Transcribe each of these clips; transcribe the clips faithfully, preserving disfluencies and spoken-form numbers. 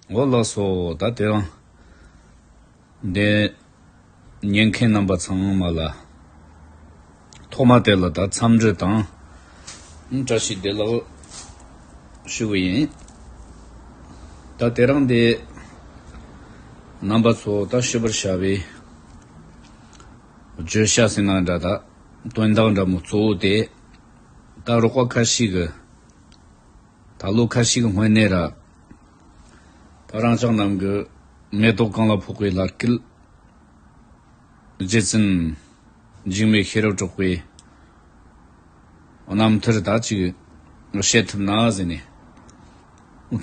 འོ་ལགས་སོ། ད་དེ་རིང་འདི་ཉན་མཁན་རྣམ་པ་ཚང་མ་ལ་ཐོག་མ་དེ་ལ་ད་འཚམས་འདྲི་དང་བཀྲ་ཤིས་བདེ་ལེགས་ཞུ་གི་ཡིན། ད་དེ་རིང་འདི་རྣམ་པ་ཚོ་ད་ཞུ་བར་བྱ་བའི་བརྗོད་བྱ་ཟེར་ན་འདྲ། ད་དོན་དག་འདྲ་མོ་གཙོ་བོ་དེ། ད་རོགས་པ་ཁ་ཤས་ཀྱི་ད་ལོ་ཁ་ཤས་ཀྱི་སྔོན་ནས་ར། ད་རང་ཅག་རྣམས་ཀྱི་མེ་ཏོག་གང་ལ་ཕོག་པའི་ལ་སྐུལ། རྗེ་བཙུན་འཇིགས་མེད་ཤེས་རབ་གྲགས་པའི་རྣམ་ཐར་ད་ཅིག་བཤད་ཐུབ་ན་ཟེར་ནས་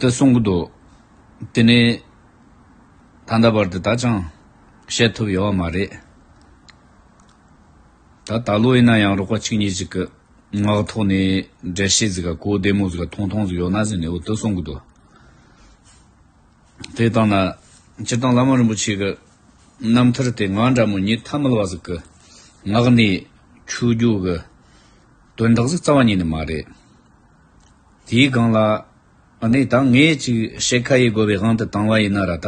དེ་གསུང་གི་འདུག་དེ་ནས་ད་ལྟ་བར་དུ་ད་ཅང་བཤད་ཐུབ་ཡོད་པ་མ་རེད། ད་ད་ལོ་ཡིན་ན་ཡང་རོགས་པ་གཅིག་གཉིས་ཅིག་གི་ངག་ཐོག་ནས་འགྲེལ་བཤད་ཟིག་ག་གོ་བདེ་མོ་ཟིག་ག་ཐུང་ཐུང་ཟིག་ཡོད་ན་ཟེར་ནས་འོ་དེ་གསུང་གི་འདུག་དེ་ལྟ་ན་སྤྱིར་བཏང་བླ་མ་རིན་པོ་ཆེ་གི་རྣམ་ཐར་དེ་ང་འདྲ་མོ་ཉིད་ཐ་མལ་བ་ཟིག་གི་ངག་ནས་ཆོས་བརྗོད་གི་དོན་དག་ཟིག་རྩ་བ་ཉིད་ནས་མ་རེད། དེའི་སྒང་ལ་ཨ་ནི་ད་ངས་ཅིག་བཤད་ཁ་ཡེ་དགོས་པའི་དབང་དུ་བཏང་བ་ཡིན་ན་ར། ད་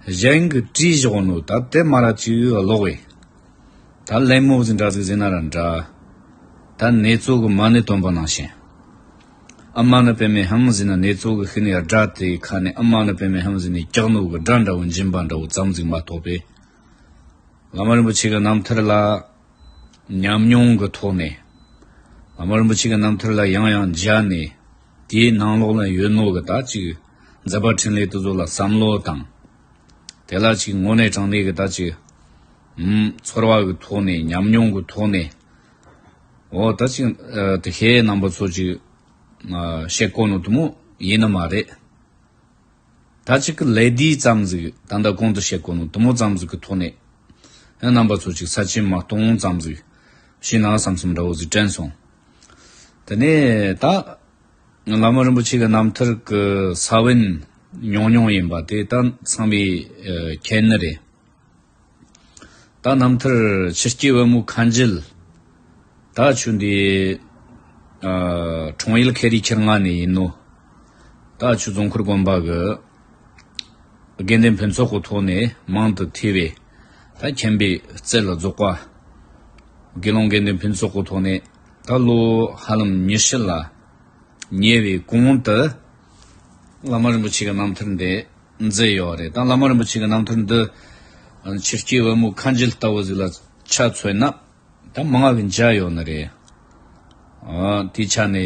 གཞན་གྱིས་བྲིས་བཞག་ནོ་ད་དེ་མ་ར་ཅིག་ཀློག་བས། ད་ལད་མོ་ཟིག་འདྲ་ཟིག་ཟེར་ན་ར་འདྲ། ད་ནེ་ཙོ་གི་མ་ཎི་འདོན་པ་ནང་བཞིན། ཨ་མ་ནི་པདྨེ་ཧཱུྃ་ཟེར་ན་ནེ་ཙོ་གི་ཤུལ་ནས་སྒྲ་དེའི་ཁ་ནས་ཨ་མ་ནི་པདྨེ་ཧཱུྃ་ཟེར་ནས་ཀྱག་ནོ་གི་སྒྲ་འདྲ་བོ་འབྱིན་པ་འདྲ་བོ་ཙམ་ཟིག་མ་གཏོགས་པས། བླ་མ་རིན་པོ་ཆེ་གི་རྣམ་ཐར་ལ་ཉམས་མྱོང་གི་ཐོག་ནས། བླ་མ་རིན་པོ་ཆེ་གི་རྣམ་ཐར་ལ་ཡང་ཡང་མཇལ་ནས། དེའི་ནང་ལོགས་ལ་ཡོད་ནོ་གི་ད་ཅིག་མཛད་པ་འཕྲིན་ལས་དེ་ཚོ་ལ་བསམ་བློ་བཏང་། དེ་ལ་ཅིག་དངོས་གནས་དྲང་གནས་གི་ད་ཅིག་ཨུམ། ཚོར་བ་གི་ཐོག་ནས། ཉམས་མྱོང་གི་ཐོག་ནས། འོ་ད་ཅིག་ཨ། དེ་ཤེས་རྣམ་པ་ཚོ་ཅིག་ཨ། བཤད་གོ་ནོ་དེ་མོ་ཡིན་ནི་མ་རེད། ད་ཅིག་གི་ལད་ཟློས་ཙམ་ཟིག་ད་ལྟ་གོང་དུ་བཤད་གོ་ནོ་དེ་མོ་ཙམ་ཟིག་གི་ཐོག་ནས་རྣམ་པ་ཚོ་ཅིག་ས་ཆེན་མ་གཏོང་ཙམ་ཟིག་ཤེས་ན་བསམ་བསམ་འདྲ་བོ་ཟིག་དྲན་སོང་། དེ་ནས་ད་བླ་མ་རིན་པོ་ཆེ་གི་རྣམ་ཐར་གི་ས་བོན་ཉུང་ཉུང་ཡིན་པ་དེ་ད་ཚང་མས་ཨ། མཁྱེན་ནི་རེད། ད་རྣམ་ཐར་ཆུ་སྐྱེས་པདྨོ་ཁ་འབྱེད། ད་ཆུ་འདི་ཨ། འཁྲུངས་ཡུལ་ཁེ་རི་ཁྱེར་ང་ནས་ཡིན་ནོ། ད་ཆུ་རྫོང་ཁོལ་དགོན་པ་གི་དགེ་འདུན་ཕུན་ཚོགས་ཀྱི་ཐོག་ནས་མང་དུ་ཐོས་པས། ད་མཁྱེན་པའི་རྩལ་ལ་རྫོགས་པ། དགེ་སློང་དགེ་འདུན་ཕུན་ཚོགས་ཀྱི་ཐོག་ནས་ད་ལོ་ཧ་ལམ་ཉི་ཤུ་ལ་ཉེ་བའི་གོང་དུ་བླ་མ་རིན་པོ་ཆེ་གི་རྣམ་ཐར་འདི་མཛད་ཡོད་རེད། ད་བླ་མ་རིན་པོ་ཆེ་གི་རྣམ་ཐར་འདི་ཆུ་སྐྱེས་པདྨོ་ཁ་འབྱེད་ལྟ་བུ་ཟིག་ལ་ཆ་མཚོན་ན་ད་མང་བ་གི་མཇལ་ཡོད་ནི་རེད། ཨ། དེའི་ཆ་ནས་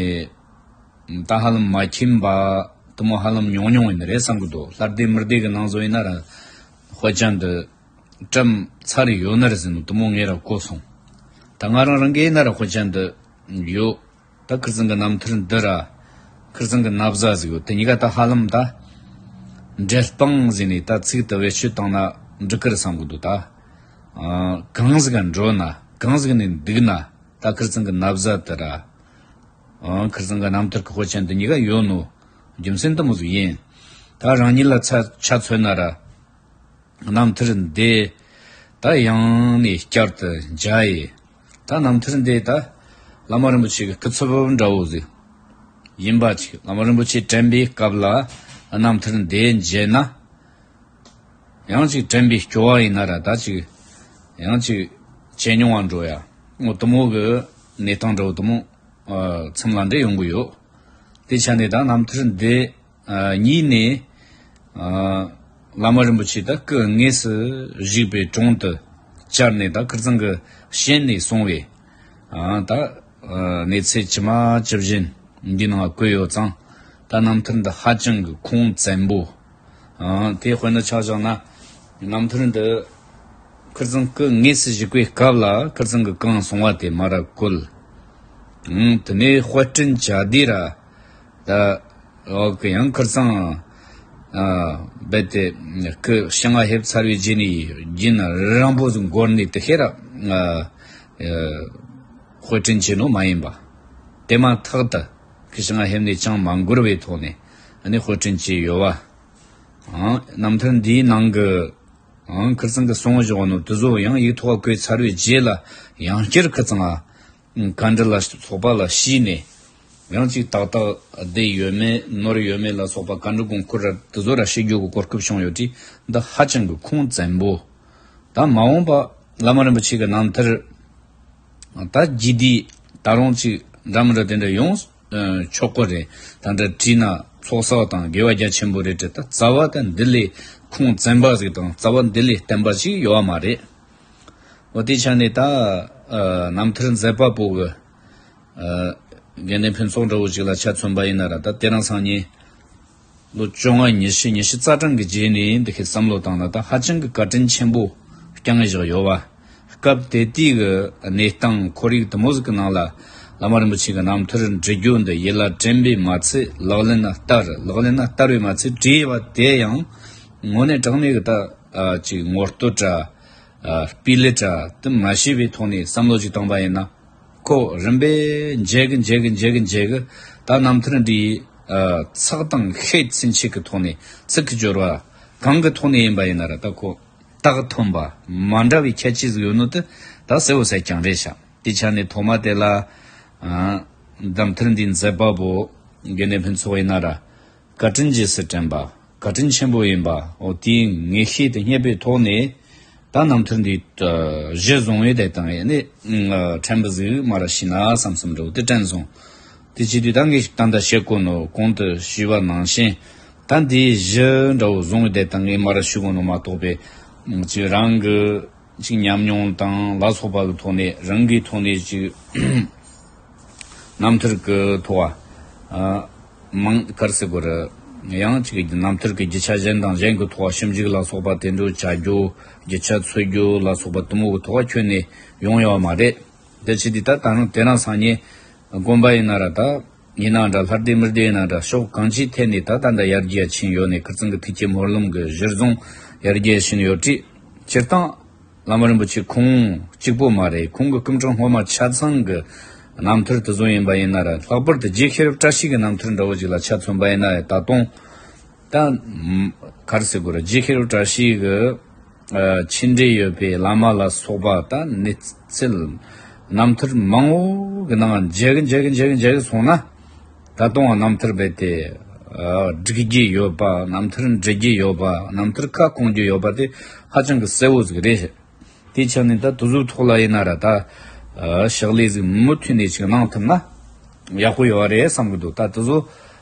ད་ཧ་ལམ་མ་མཁྱེན་པ་དེ་མོ་ཧ་ལམ་ཉུང་ཉུང་ཡིན་ནི་རེད་བསམ་གི་འདུག་ལྷ་སྡེ་མི་སྡེ་གི་ནང་ཚོ་ཡིན་ན་ར་དཔེ་ཆ་འདི་བཀྲམ་ཚར་ཡོད་ནི་རེད་ཟེར་ནོ་དེ་མོ་ངས་ར་གོ་སོང་། ད་ང་རང་རང་གིས་ཡིན་ན་ར་དཔེ་ཆ་འདི་ཡོད། ད་ཁིར་ཚང་གི་རྣམ་ཐར་འདི་ར་ཁིར་ཚང་གི་ན་བཟའ་ཟིག་ཡོད། དེ་གཉིས་ཀ་ད་ཧ་ལམ་ད་འབྲེལ་སྤང་ཟེར་ནས་ད་ཚིག་ད་བེད་སྤྱོད་བཏང་ན་འགྲིག་གི་རེད་བསམ་གི་འདུག་ད་ཨ། གང་ཟིག་ག་འགྲོ་ན་གང་ཟིག་ནས་འདུག་ན་ད་ཁིར་ཚང་གི་ན་བཟའ་དེ་ར། ཨ། ཁིར་ཚང་གི་རྣམ་ཐར་གི་དཔེ་ཆ་འདི་གཉིས་ཀ་ཡོད་ནོ་རྒྱུ་མཚན་དེ་མོ་ཟིག་ཡིན། ད་རང་ཉིད་ལ་ཆ་ཆ་མཚོན་ན་ར། རྣམ་ཐར་འདི་ད་ཡང་ནས་བསྐྱར་དུ་མཇལ་ཡི། ད་རྣམ་ཐར་འདི་ད་བླ་མ་རིན་པོ་ཆེ་གི་སྐུ་ཚབ་འདྲ་བོ་ཟིག་ཡིན་པ་ཅིག་བླ་མ་རིན་པོ་ཆེ་དྲན་པའི་སྐབས་ལ་རྣམ་ཐར་འདི་མཇལ་ན། ཡང་ཅིག་དྲན་པའི་སྐྱོ་བ་ཡིན་ན་ར་ད་ཅིག་ཡང་ཅིག་ཇེ་ཉུང་བ་འགྲོ་ཡ། འོ་དེ་མོ་གི་གནས་སྟངས་འདྲ་བོ་དེ་མོ་ཨ། མཚམས་ལ་འདྲེ་ཡོང་གི་ཡོད། དེ་ཆ་ནས་ད་རྣམ་ཐར་འདི་ཨ། ཉིད་ནས་ཨ། བླ་མ་རིན་པོ་ཆེ་ད་སྐུ་དངོས་སུ་བཞུགས་པའི་དྲུང་དུ་བཅར་ནས་ད་ཁིར་ཚང་གི་ཞལ་ནས་གསུངས་པའི་ཨ། ད་ཨ། གནས་ཚུལ་ཇི་མ་ཇི་བཞིན་འདི་ནང་བཀོད་ཡོད་ཙང་ད་རྣམ་ཐར་འདི་ཧ་ཅང་གི་ཁུངས་བཙན་པོ། ཨ། དེ་དཔེར་ན་ཆ་བཞག་ན་རྣམ་ཐར་འདི་ཁིར་ཚང་སྐུ་དངོས་སུ་བཞུགས་པའི་སྐབས་ལ་ཁིར་ཚང་གི་གང་གསུང་བ་དེ་མ་ར་བཀོད། ཨང་། དེ་ནས་དཔར་སྐྲུན་བྱ་དུས་ར། ད་འོ་གི་ཡང་ཁིར་ཚང་ཨ། རྦད་དེ་སྐུ་ཞིང་ང་ཕེབས་ཚར་བའི་རྗེས་ནས་རྒྱུན་རིང་པོ་ཟིག་འགོར་ནས་དེ་ཤེས་ར། ཨ། ཨ། དཔར་སྐྲུན་བྱས་ནོ་མ་ཡིན་པ། དེ་མ་ཐག་ཏུ་སྐུ་ཞིང་ང་ཕེབས་ནས་ཅང་མ་འགོར་བའི་ཐོག་ནས་ཨ་ནི་དཔར་སྐྲུན་བྱས་ཡོད་པ། ཨང་། རྣམ་ཐར་འདིའི་ནང་གི་ཨང་། ཁིར་ཚང་གི་གསུང་བཞག་ནོ་དེ་ཚོ་ཡང་ཡིག་ཐོག་བཀོད་ཚར་བའི་རྗེས་ལ་ཡང་བསྐྱར་ཁིར་ཚང་ང་བཀའ་འདྲི་ལ་སོགས་པ་ལ་ཞུས་ནས། ཡང་ཅིག་ཏག་ཏག་བསྡད་ཡོད་མེད་ནོར་ཡོད་མེད་ལ་སོགས་པ་བཀའ་འདྲི་དགོངས་སྐོར་ར་དེ་ཚོ་ར་ཤེས་རྒྱུ་གི་གོ་སྐབས་བྱུང་ཡོད་དུས་འདི་ཧ་ཅང་གི་ཁུངས་བཙན་པོ། ད་མ་འོངས་པ་བླ་མ་རིན་པོ་ཆེ་གི་རྣམ་ཐར་ད་རྒྱས་བསྡུས་ད་རུང་ཅིག་འདྲ་མི་འདྲ་དེ་འདྲ་ཡོང་ཆོག་གི་རེད། ད་འདྲ་བྲིས་ན་ཚོགས་གསོག་དང་དགེ་བ་རྒྱ་ཆེན་པོ་རེད་དྲི། ད་རྩ་བ་ད་འདི་ལས་ཁུངས་བཙན་པ་ཟིག་དང་རྩ་བ་འདི་ལས་བརྟན་པ་ཞིག་ཡོད་བ་མ་རེད། འོ་དེ་ཆ་ནས་ད་རྣམ་ཐར་མཛད་པ་པོ་གི་དགེ་འདུན་ཕུན་ཚོགས་འདྲ་བོ་ཞིག་ལ་ཆ་མཚོན་པ་ཡིན་ན་ར། ད་དེ་རིང་སང་ཉིན་ལོ་བཅོ་ལྔ་ཉི་ཤུ་ཉི་ཤུ་རྩ་གྲངས་ཀྱི་རྗེས་ནས་འདི་ཁའི་བསམ་བློ་བཏང་ན་ད་ཧ་ཅང་གི་བཀའ་དྲིན་ཆེན་པོ་བསྐྱངས་བཞག་ཡོད་བ། སྐབས་དེ་དུས་ཀྱི་གནས་སྟངས་ཁོར་ཡུག་དུ་མོ་ཟིག་གི་ནང་ལ་བླ་མ་རིན་པོ་ཆེ་གི་རྣམ་ཐར་འབྲི་རྒྱུ་འདི་ཡིད་ལ་དྲན་པས་མ་ཚད་ལག་ལེན་ན་བསྟར། ལག་ལེན་ན་བསྟར་བས་མ་ཚད་བྲིས་པ་དེ་ཡང་དངོས་གནས་དྲང་གནས་ཀྱི་ད་ཅིག་ངོ་བསྟོད་ར་སྤུས་ལེགས་ར་དུ་མ་ཤེས་པའི་ཐོག་ནས་བསམ་བློ་ཅིག་བཏང་པ་ཡིན་ན། ཁོ་རིམ་པས་མཇལ་གི་མཇལ་གི་མཇལ་གི་མཇལ་གི། ད་རྣམ་ཐར་འདིའི་ཚགས་དང་ཤེད་ཚུན་ཆད་ཀྱི་ཐོག་ནས་ཚིག་གི་སྦྱོར་བ་གང་གི་ཐོག་ནས་ཡིན་པ་ཡིན་ན་ར། ད་ཁོ་རྟགས་མཐོན་པ་མ་འདྲ་བའི་ཁྱད་ཆོས་ཟིག་ཡོད་ནོ་དེ་ད་གསལ་བོ་གསལ་རྐྱང་རེད་ཤག་དེ་ཆ་ནས་ཐོག་མ་དེ་ལ་རྣམ་ཐར་འདིའི་མཛད་པ་པོ་དགེ་འདུན་ཕུན་ཚོགས་ཡིན་ན་ར། བཀའ་དྲིན་རྗེས་སུ་དྲན་པ། བཀའ་དྲིན་ཆེན་པོ་ཡིན་པ། འོ་དེའི་ངེས་ཤེས་དེ་རྙེད་པའི་ཐོག་ནས་ད་རྣམ་ཐར་འདི་གཞི་བཟུང་བའི་དེ་དང་ཡེ་ནས་ཕྲན་བུ་ཟིག་མ་ར་ཤི་ན་བསམ་བསམ་འདྲ་བོ་དེ་དྲན་སོང་། དེ་བྱེད་དུས་ད་ངས་ད་ལྟ་བཤད་གོ་ནོ་གོང་དུ་ཞུས་པ་ནང་བཞིན་ད་འདིའི་གཞི་འདྲ་བོ་བཟུང་བའི་དེ་དང་ངས་མ་ར་ཞུ་གོ་ནོ་མ་གཏོགས་པའི་ཅིག་རང་གི་ཅིག་ཉམས་མྱོང་དང་ལ་སོགས་པ་གི་ཐོག་ནས་རང་གི་ཐོག་ནས་ཅིག་རྣམ་ཐར་གི་ཐོག་ཨ་མང་གར་སི་གོ་ར་ཡང་ཅིག་རྣམ་ཐར་གི་རྒྱུ་ཆ་གཞན་དང་གཞན་གི་ཐོག་ཞིབ་འཇུག་ལ་སོགས་པ་དེ་འདྲ་བྱ་རྒྱུ། རྒྱུ་ཆ་འཚོལ་རྒྱུ་ལ་སོགས་པ་དུ་མོ་གི་ཐོག་ཁྱོན་ནས་ཡོང་ཡོད་མ་རེད། དེ་ཕྱིར་དེ་ད་ད་རུང་དེ་རིང་སང་ཉིན་དགོན་པ་ཡིན་ན་ར་ད་ཡིན་ན་འདྲ་ལྷ་སྡེ་མི་སྡེ་ཡིན་ན་འདྲ་ཕྱོགས་གང་ཅིའི་ཐད་ནས་ད་ད་ད་ཡར་རྒྱས་ཕྱིན་ཡོད་ནས་ཁིར་ཚང་གི་ཐུགས་ཀྱི་སྨོན་ལམ་གི་གཞིར་བཟུང་ཡར་རྒྱས་ཕྱིན་ཡོད་དྲིས། སྤྱིར་བཏང་བླ་མ་རིན་པོ་ཆེ་ཁོང་གཅིག་པོ་མ་རེད། ཁོང་གི་སྐུ་ཕྲེང་སྔོན་མ་ཆ་ཚང་གི་རྣམ་ཐར་དེ་ཚོ་ཡིན་པ་ཡིན་ན་ར། ལྷག་པར་དུ་རྗེ་ཤེས་རབ་བཀྲ་ཤིས་ཀྱི་རྣམ་ཐར་འདྲ་བོ་ཅིག་ལ་ཆ་མཚོན་པ་ཡིན་ན་ད་དུང་ད་ག་རེ་ཟེར་དགོས་རེད། རྗེ་ཤེས་རབ་བཀྲ་ཤིས་ཀྱི་ཆེད་འབྲེལ་ཡོད་པའི་བླ་མ་ལ་སོགས་པ་ད་གནས་ཚུལ་རྣམ་ཐར་མང་བོ་གི་ནང་མཇལ་གི་མཇལ་གི་མཇལ་གི་མཇལ་གི་སོང་ན། ད་དུང་རྣམ་ཐར་རྦད་དེ་སྒྲིག་རྒྱུ་ཡོད་པ། རྣམ་ཐར་འབྲི་རྒྱུ་ཡོད་པ། རྣམ་ཐར་ཁ་སྐོང་རྒྱུ་ཡོད་པ་དེ་ཧ་ཅང་གི་གསལ་བོ་ཟིག་རེད། དེའི་ཆ་ནས་ད་དེ་ཚོའི་ཐོག་ལ་ཡིན་ན་ར་ད་ཕྱག་ལས་ཟིག་མུ་མཐུད་ནས་ཅིག་གནང་ཐུབ་ན་ཡག་པོ་ཡོད་རེད་བསམ་གི་འདུག་ད་དེ་ཚོ་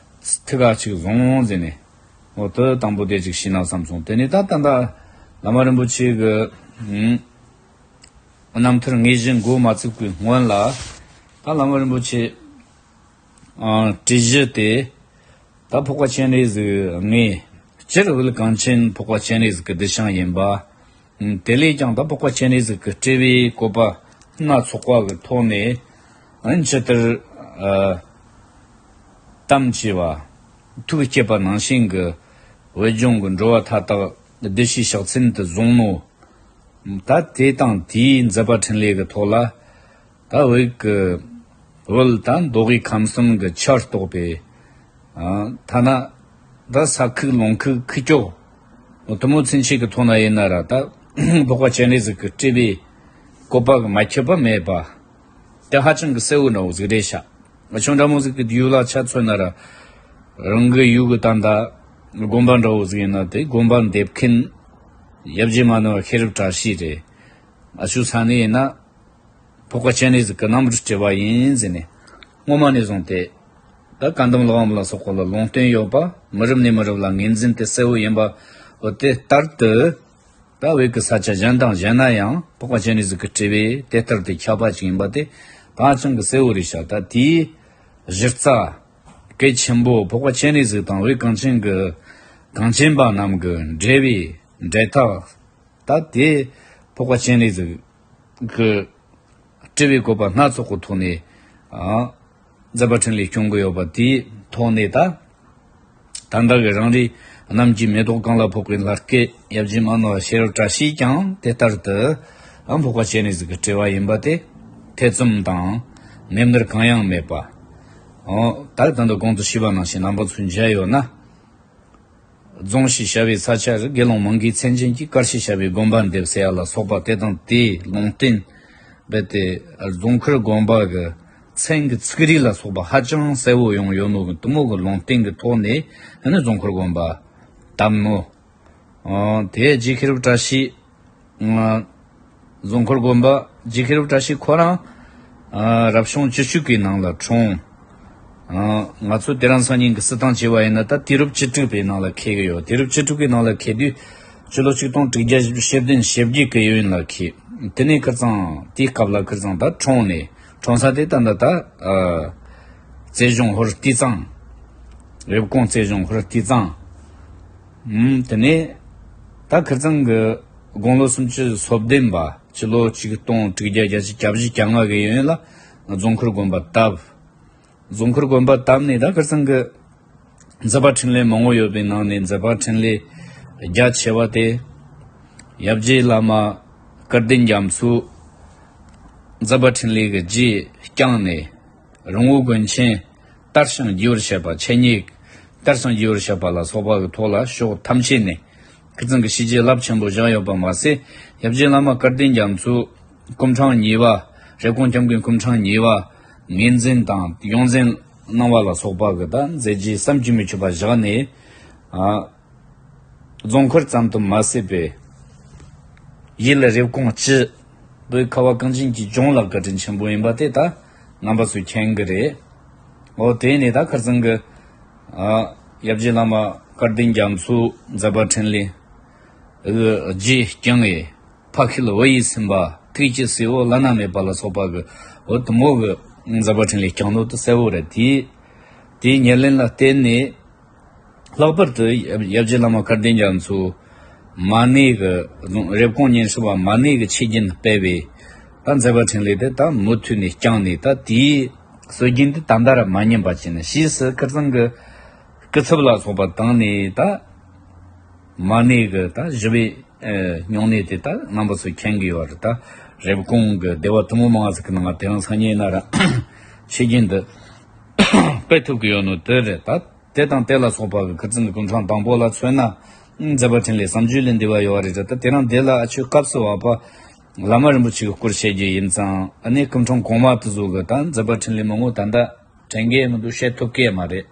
ཐུགས་ཁ་ཅིག་བཟུང་ཟེར་ནས། འོ་དེ་དང་པོ་དེ་ཅིག་ཤེས་ན་བསམ་སོང་། དེ་ནས་ད་ད་ད་བླ་མ་རིན་པོ་ཆེ་གི་རྣམ་ཐར་དངོས་གཞི་འགོ་མ་ཚུགས་པའི་སྔོན་ལ་ད་བླ་མ་རིན་པོ་ཆེ་ཨ་བྲིས་གཞི་དེ་ད་འཕགས་པ་སྤྱན་རས་གཟིགས་ངས་སྤྱིར་བོད་གངས་ཅན་འཕགས་པ་སྤྱན་རས་གཟིགས་ཀྱི་གདུལ་ཞིང་ཡིན་པ། དེ་ལས་ཀྱང་ད་འཕགས་པ་སྤྱན་རས་གཟིགས་ཀྱི་སྤྲུལ་པའི་བཀོད་པ་སྣ་ཚོགས་པ་གི་ཐོག་ནས་ཨ་ཇི་ལྟར་ཨ་དམ་བཅས་པ་ཐུགས་བསྐྱེད་པ་ནང་བཞིན་གྱི་བོད་ལྗོངས་ཀྱི་འགྲོ་བ་མཐའ་དག་གདུལ་བྱའི་ཕྱག་མཚན་དུ་བཟུང་ནོ། ད་དེ་དང་དེའི་མཛད་པ་འཕྲིན་ལས་ཀྱི་ཐོག་ལ་ད་བོད་ཀྱི་བོད་ད་མདོ་དབུས་ཁམས་གསུམ་གྱི་ཆར་གཏོགས་པའི་ཨ་ཐ་ན་ད་ས་ཁུག་ལུང་ཁུག་ཁུག་ཀྱོག་དུ་མོ་ཚུན་ཆད་ཀྱི་ཐོག་ན་ཡིན་ན་ར་ད་འཕགས་པ་སྤྱན་རས་གཟིགས་ཀྱི་སྤྲུལ་པའི་བཀོད་པ་གི་མ་ཁྱབ་པ་མེད་པ་དེ་ཧ་ཅང་གི་གསལ་བོ་འདྲ་བོ་ཟིག་རེད་ཤག་ང་ཆུང་འདྲ་མོ་ཟིག་གི་ཡུལ་ལ་ཆ་མཚོན་ན་ར་རང་གི་ཡུལ་གི་ད་ད་དགོན་པ་འདྲ་བོ་ཟིག་ཡིན་ན་དེ་དགོན་པ་འདེབས་མཁན་ཡབ་རྗེ་མ་ཎི་བ་ཤེས་རབ་བཀྲ་ཤིས་རེད། ཨ་ཆུ་ས་ནས་ཡིན་ན། འཕགས་པ་སྤྱན་རས་གཟིགས་ཀྱི་རྣམ་རིག་སྤྲུལ་པ་ཡིན་ཟེར་ནས། སྔོན་མ་ནས་བཟུང་སྟེ། ད་བཀའ་གདམས་ལྷ་བསྔགས་ལ་སོགས་པ་ལ་ལུང་བསྟན་ཡོད་པ། མི་རབས་ནས་མི་རབས་ལ་ངོས་འཛིན་དེ་གསལ་བོ་ཡིན་པ། འོ་དེ་ལྟར་དུ། ད་བོད་ཀྱི་ས་ཆ་གཞན་དང་གཞན་ན་ཡང་འཕགས་པ་སྤྱན་རས་གཟིགས་ཀྱི་སྤྲུལ་པས་དེ་ལྟར་དུ་ཁྱབ་པ་ཅིག་ཡིན་པ་དེ་ཧ་ཅང་གི་གསལ་བོ་རེད་ཤག་ད་དེའི་གཞི་རྩ་གལ་ཆེན་པོ་འཕགས་པ་སྤྱན་རས་གཟིགས་དང་བོད་གངས་ཅན་གྱི་གངས་ཅན་པ་རྣམས་ཀྱི་འབྲེལ་བའི་འབྲེལ་ཐག་ད་དེ་འཕགས་པ་སྤྱན་རས་གཟིགས་ཀྱི་སྤྲུལ་པའི་བཀོད་པ་སྣ་ཚོགས་ཀྱི་ཐོག་ནས་ཨ་མཛད་པ་འཕྲིན་ལས་སྐྱོང་གི་ཡོད་པ་དེའི་ཐོག་ནས་ད་ད་ལྟ་གི་རང་རེའི་གནམ་གྱི་མེ་ཏོག་གང་ལ་ཕོག་པའི་ལྷ་སྐལ་ཡབ་རྗེ་མ་ཎི་བ་ཤེས་རབ་བཀྲ་ཤིས་ཀྱང་དེ་ལྟར་དུ་ཨ་འཕགས་པ་སྤྱན་རས་གཟིགས་ཀྱི་སྤྲུལ་པ་ཡིན་པ་དེ་ཐེ་ཚོམ་དང་ནེམ་ནུར་གང་ཡང་མེད་པ། ཨོ་ད་ད་ལྟ་གོང་དུ་ཞུས་པ་ནང་བཞིན་རྣམ་པ་ཚོས་མཇལ་ཡོད་ན། རྫོང་ཞེས་བྱ་བའི་ས་ཆ་རུ་དགེ་སློང་མང་གིས་མཚན་ཅན་གྱིས་དཀར་ཞེས་བྱ་བའི་དགོན་པ་འདེབས་ཟེར་ཡ་ལ་སོགས་པ་དེ་དང་དེའི་ལུང་བསྟན་རྦད་དེ་རྫོང་ཁུལ་དགོན་པ་གི་ མཚན་གྱི་ཚིག་རིས་ལ་སོགས་པ་ཧ་ཅང་གསལ་བོ་ཡོང་ཡོད་ནོ་གི་དུ་མོ་གི་ལུང་བསྟན་གྱི་ཐོག་ནས་ཨ་ནི་རྫོང་འཁོར་དགོན་པ་བཏབ་ནོ། ཨོ་དེ་རྗེ་མཁས་གྲུབ་བཀྲ་ཤིས། ཨ་རྫོང་འཁོར་དགོན་པ་རྗེ་མཁས་གྲུབ་བཀྲ་ཤིས་ཁོ་རང་ཨ་རབ་བྱུང་བཅུ་གཅིག་གི་ནང་ལ་འཁྲུངས། ཨ་ང་ཚོ་དེ་རིང་སང་ཉིན་གྱི་སྲིད་ཐང་བྱས་པ་ཡིན་ན་ད་དུས་རབས་བཅུ་དྲུག་པའི་ནང་ལ་འཁེལ་གི་ཡོད། དུས་རབས་བཅུ་དྲུག་པའི་ནང་ལ་འཁེལ་དུས་སྤྱི་ལོ་ཆིག་སྟོང་དྲུག་བརྒྱ་བཞི་བཅུ་ཞེ་བདུན་ཞེ་བརྒྱད་ཀྱི་ཡུན་ལ་འཁེལ། དེ་ནས་ཁིར་ཚང་དེའི་སྐབས་ལ་ཁིར་ཚང་ད་འཁྲུངས་ནས་འཁྲུངས་ས་དེ་ད་ད་ད་ཨ་རྩེ་གཞུང་ཧོར་སྟོད་གཙང་། རེབ་གོང་རྩེ་གཞུང་ཧོར་སྟོད་གཙང་། ཨུམ་དེ་ནས་ད་ཁིར་ཚང་གི་དགུང་ལོ་སུམ་ཅུ་སོ་བདུན་པ་སྤྱི་ལོ་ཆིག་སྟོང་དྲུག་བརྒྱ་བརྒྱད་ཅུ་གྱ་བཞི་གྱ་ལྔ་གི་ཡུན་ལ་རྫོང་འཁོར་དགོན་པ་བཏབ། རྫོང་འཁོར་དགོན་པ་བཏབ་ནས་ད་ཁིར་ཚང་གི་མཛད་པ་འཕྲིན་ལས་མང་བོ་ཡོད་པའི་ནང་ནས་མཛད་པ་འཕྲིན་ལས་རྒྱ་ཆེ་བ་དེ། ཡབ་རྗེ་བླ་མ་སྐལ་ལྡན་རྒྱ་མཚོས་མཛད་པ་འཕྲིན་ལས་ཀྱི་རྗེས་བསྐྱངས་ནས། རོང་བོ་དགོན་ཆེན་དར་ཞིང་རྒྱས་པར་བྱེད་པ། འཆད་ཉན་དར་ཞིང་རྒྱས་པར་བྱེད་པ་ལ་སོགས་པ་གི་ཐོག་ལ་ཕྱོགས་ཐམས་ཅད་ནས་ཁིར་ཚང་གི་བྱས་རྗེས་རླབས་ཆེན་པོ་བཞག་ཡོད་པ་མ་ཟད། ཡབ་རྗེ་བླ་མ་སྐལ་ལྡན་རྒྱ་མཚོས་སྐུ་འཕྲེང་གཉིས་པ། རེབ་གོང་སྐྱབས་མགོན་སྐུ་འཕྲེང་གཉིས་པ་ངོས་འཛིན་དང་ཡོངས་འཛིན་གནང་བ་ལ་སོགས་པ་གི་ད་མཛད་རྗེས་བསམ་གྱིས་མི་ཁྱབ་པ་བཞག་ནས། ཨ་རྫོང་འཁོར་ཙམ་དུ་མ་ཟད་པའི་ཡུལ་རེབ་གོང་སྤྱི་བོད་ཁ་བ་གངས་ཅན་གྱི་ལྗོངས་ལ་བཀའ་དྲིན་ཆེན་པོ་ཡིན་པ་དེ་ད་རྣམ་པ་ཚོས་མཁྱེན་གི་རེད། འོ་དེ་ནས་ད་ཁིར་ཚང་གི་ཨ་ཡབ་རྗེ་བླ་མ་སྐལ་ལྡན་རྒྱ་མཚོའི་མཛད་པ་འཕྲིན་ལས་ཨ་རྗེས་བསྐྱངས་ཡས། ཕ་ཤུལ་བུ་ཡིས་ཟིན་པ། ཐུགས་བསྐྱེད་གསོལ་བ་བླ་ན་མེད་པ་ལ་སོགས་པ་གི་འོ་དུ་མོ་གི་མཛད་པ་འཕྲིན་ལས་བསྐྱངས་ནོ་དུ་གསལ་བོ་རེད། དེའི་དེའི་ཉེར་ལེན་ལ་བརྟེན་ནས། ལྷག་པར་དུ་ཡབ་ཡབ་རྗེ་བླ་མ་སྐལ་ལྡན་རྒྱ་མཚོ་མ་ཎི་གི་རེབ་གོང་ཉིན་ཧྲི་བ་མ་ཎི་གི་ཆོས་རྒྱུན་སྤེལ་བའི་ད་མཛད་པ་འཕྲིན་ལས་དེ་ད་མུ་མཐུད་ནས་བསྐྱངས་ནས། ད་དེའི་སྲོལ་རྒྱུན་དེ་ད་ལྟ་ར་མ་ཉམས་པ་བྱས་ནས། ཕྱིས་སུ་ཁིར་ཚང་གི་སྐུ་ཚབ་ལ་སོགས་པ་བཏང་ནས་ད་མ་ཎི་གི་ད་ཞི་བའི་ཨ་སྨྱུང་གནས་དེ་ད་རྣམ་པ་ཚོས་མཁྱེན་གི་ཡོད་རེད། ད་རེབ་གོང་གི་སྡེ་བ་དུ་མོ་མང་ཟིག་གི་ནང་ང་དེ་རིང་སང་ཉིན་ན་ར་ཆོས་རྒྱུན་དུ་སྤེལ་ཐུབ་གི་ཡོད་ནོ་དེ་རེད། ད་དེ་དང་དེ་ལ་སོགས་པ་གི་ཁིར་ཚང་གི་སྐུ་འཕྲེང་དང་པོ་ལ་མཚོན་ན། མཛད་པ་འཕྲིན་ལས་བསམ་བརྗོད་ལས་འདས་པ་ཡོད་རེད། ད་དེ་རིང་དེ་ལ་ཨ་ཆོས་སྐབས་སུ་བབ་པ་བླ་མ་རིན་པོ་ཆེ་གི་སྐོར་བཤད་རྒྱུ་ཡིན་ཙང་། ཨ་ནི་སྐུ་འཕྲེང་གོང་མ་དེ་ཚོ་གི་ད་མཛད་པ་འཕྲིན་ལས་མང་བོ་ད་ལྟ་དྲན་གི་མི་འདུག་བཤད་ཐུབ་གི་མ་རེད།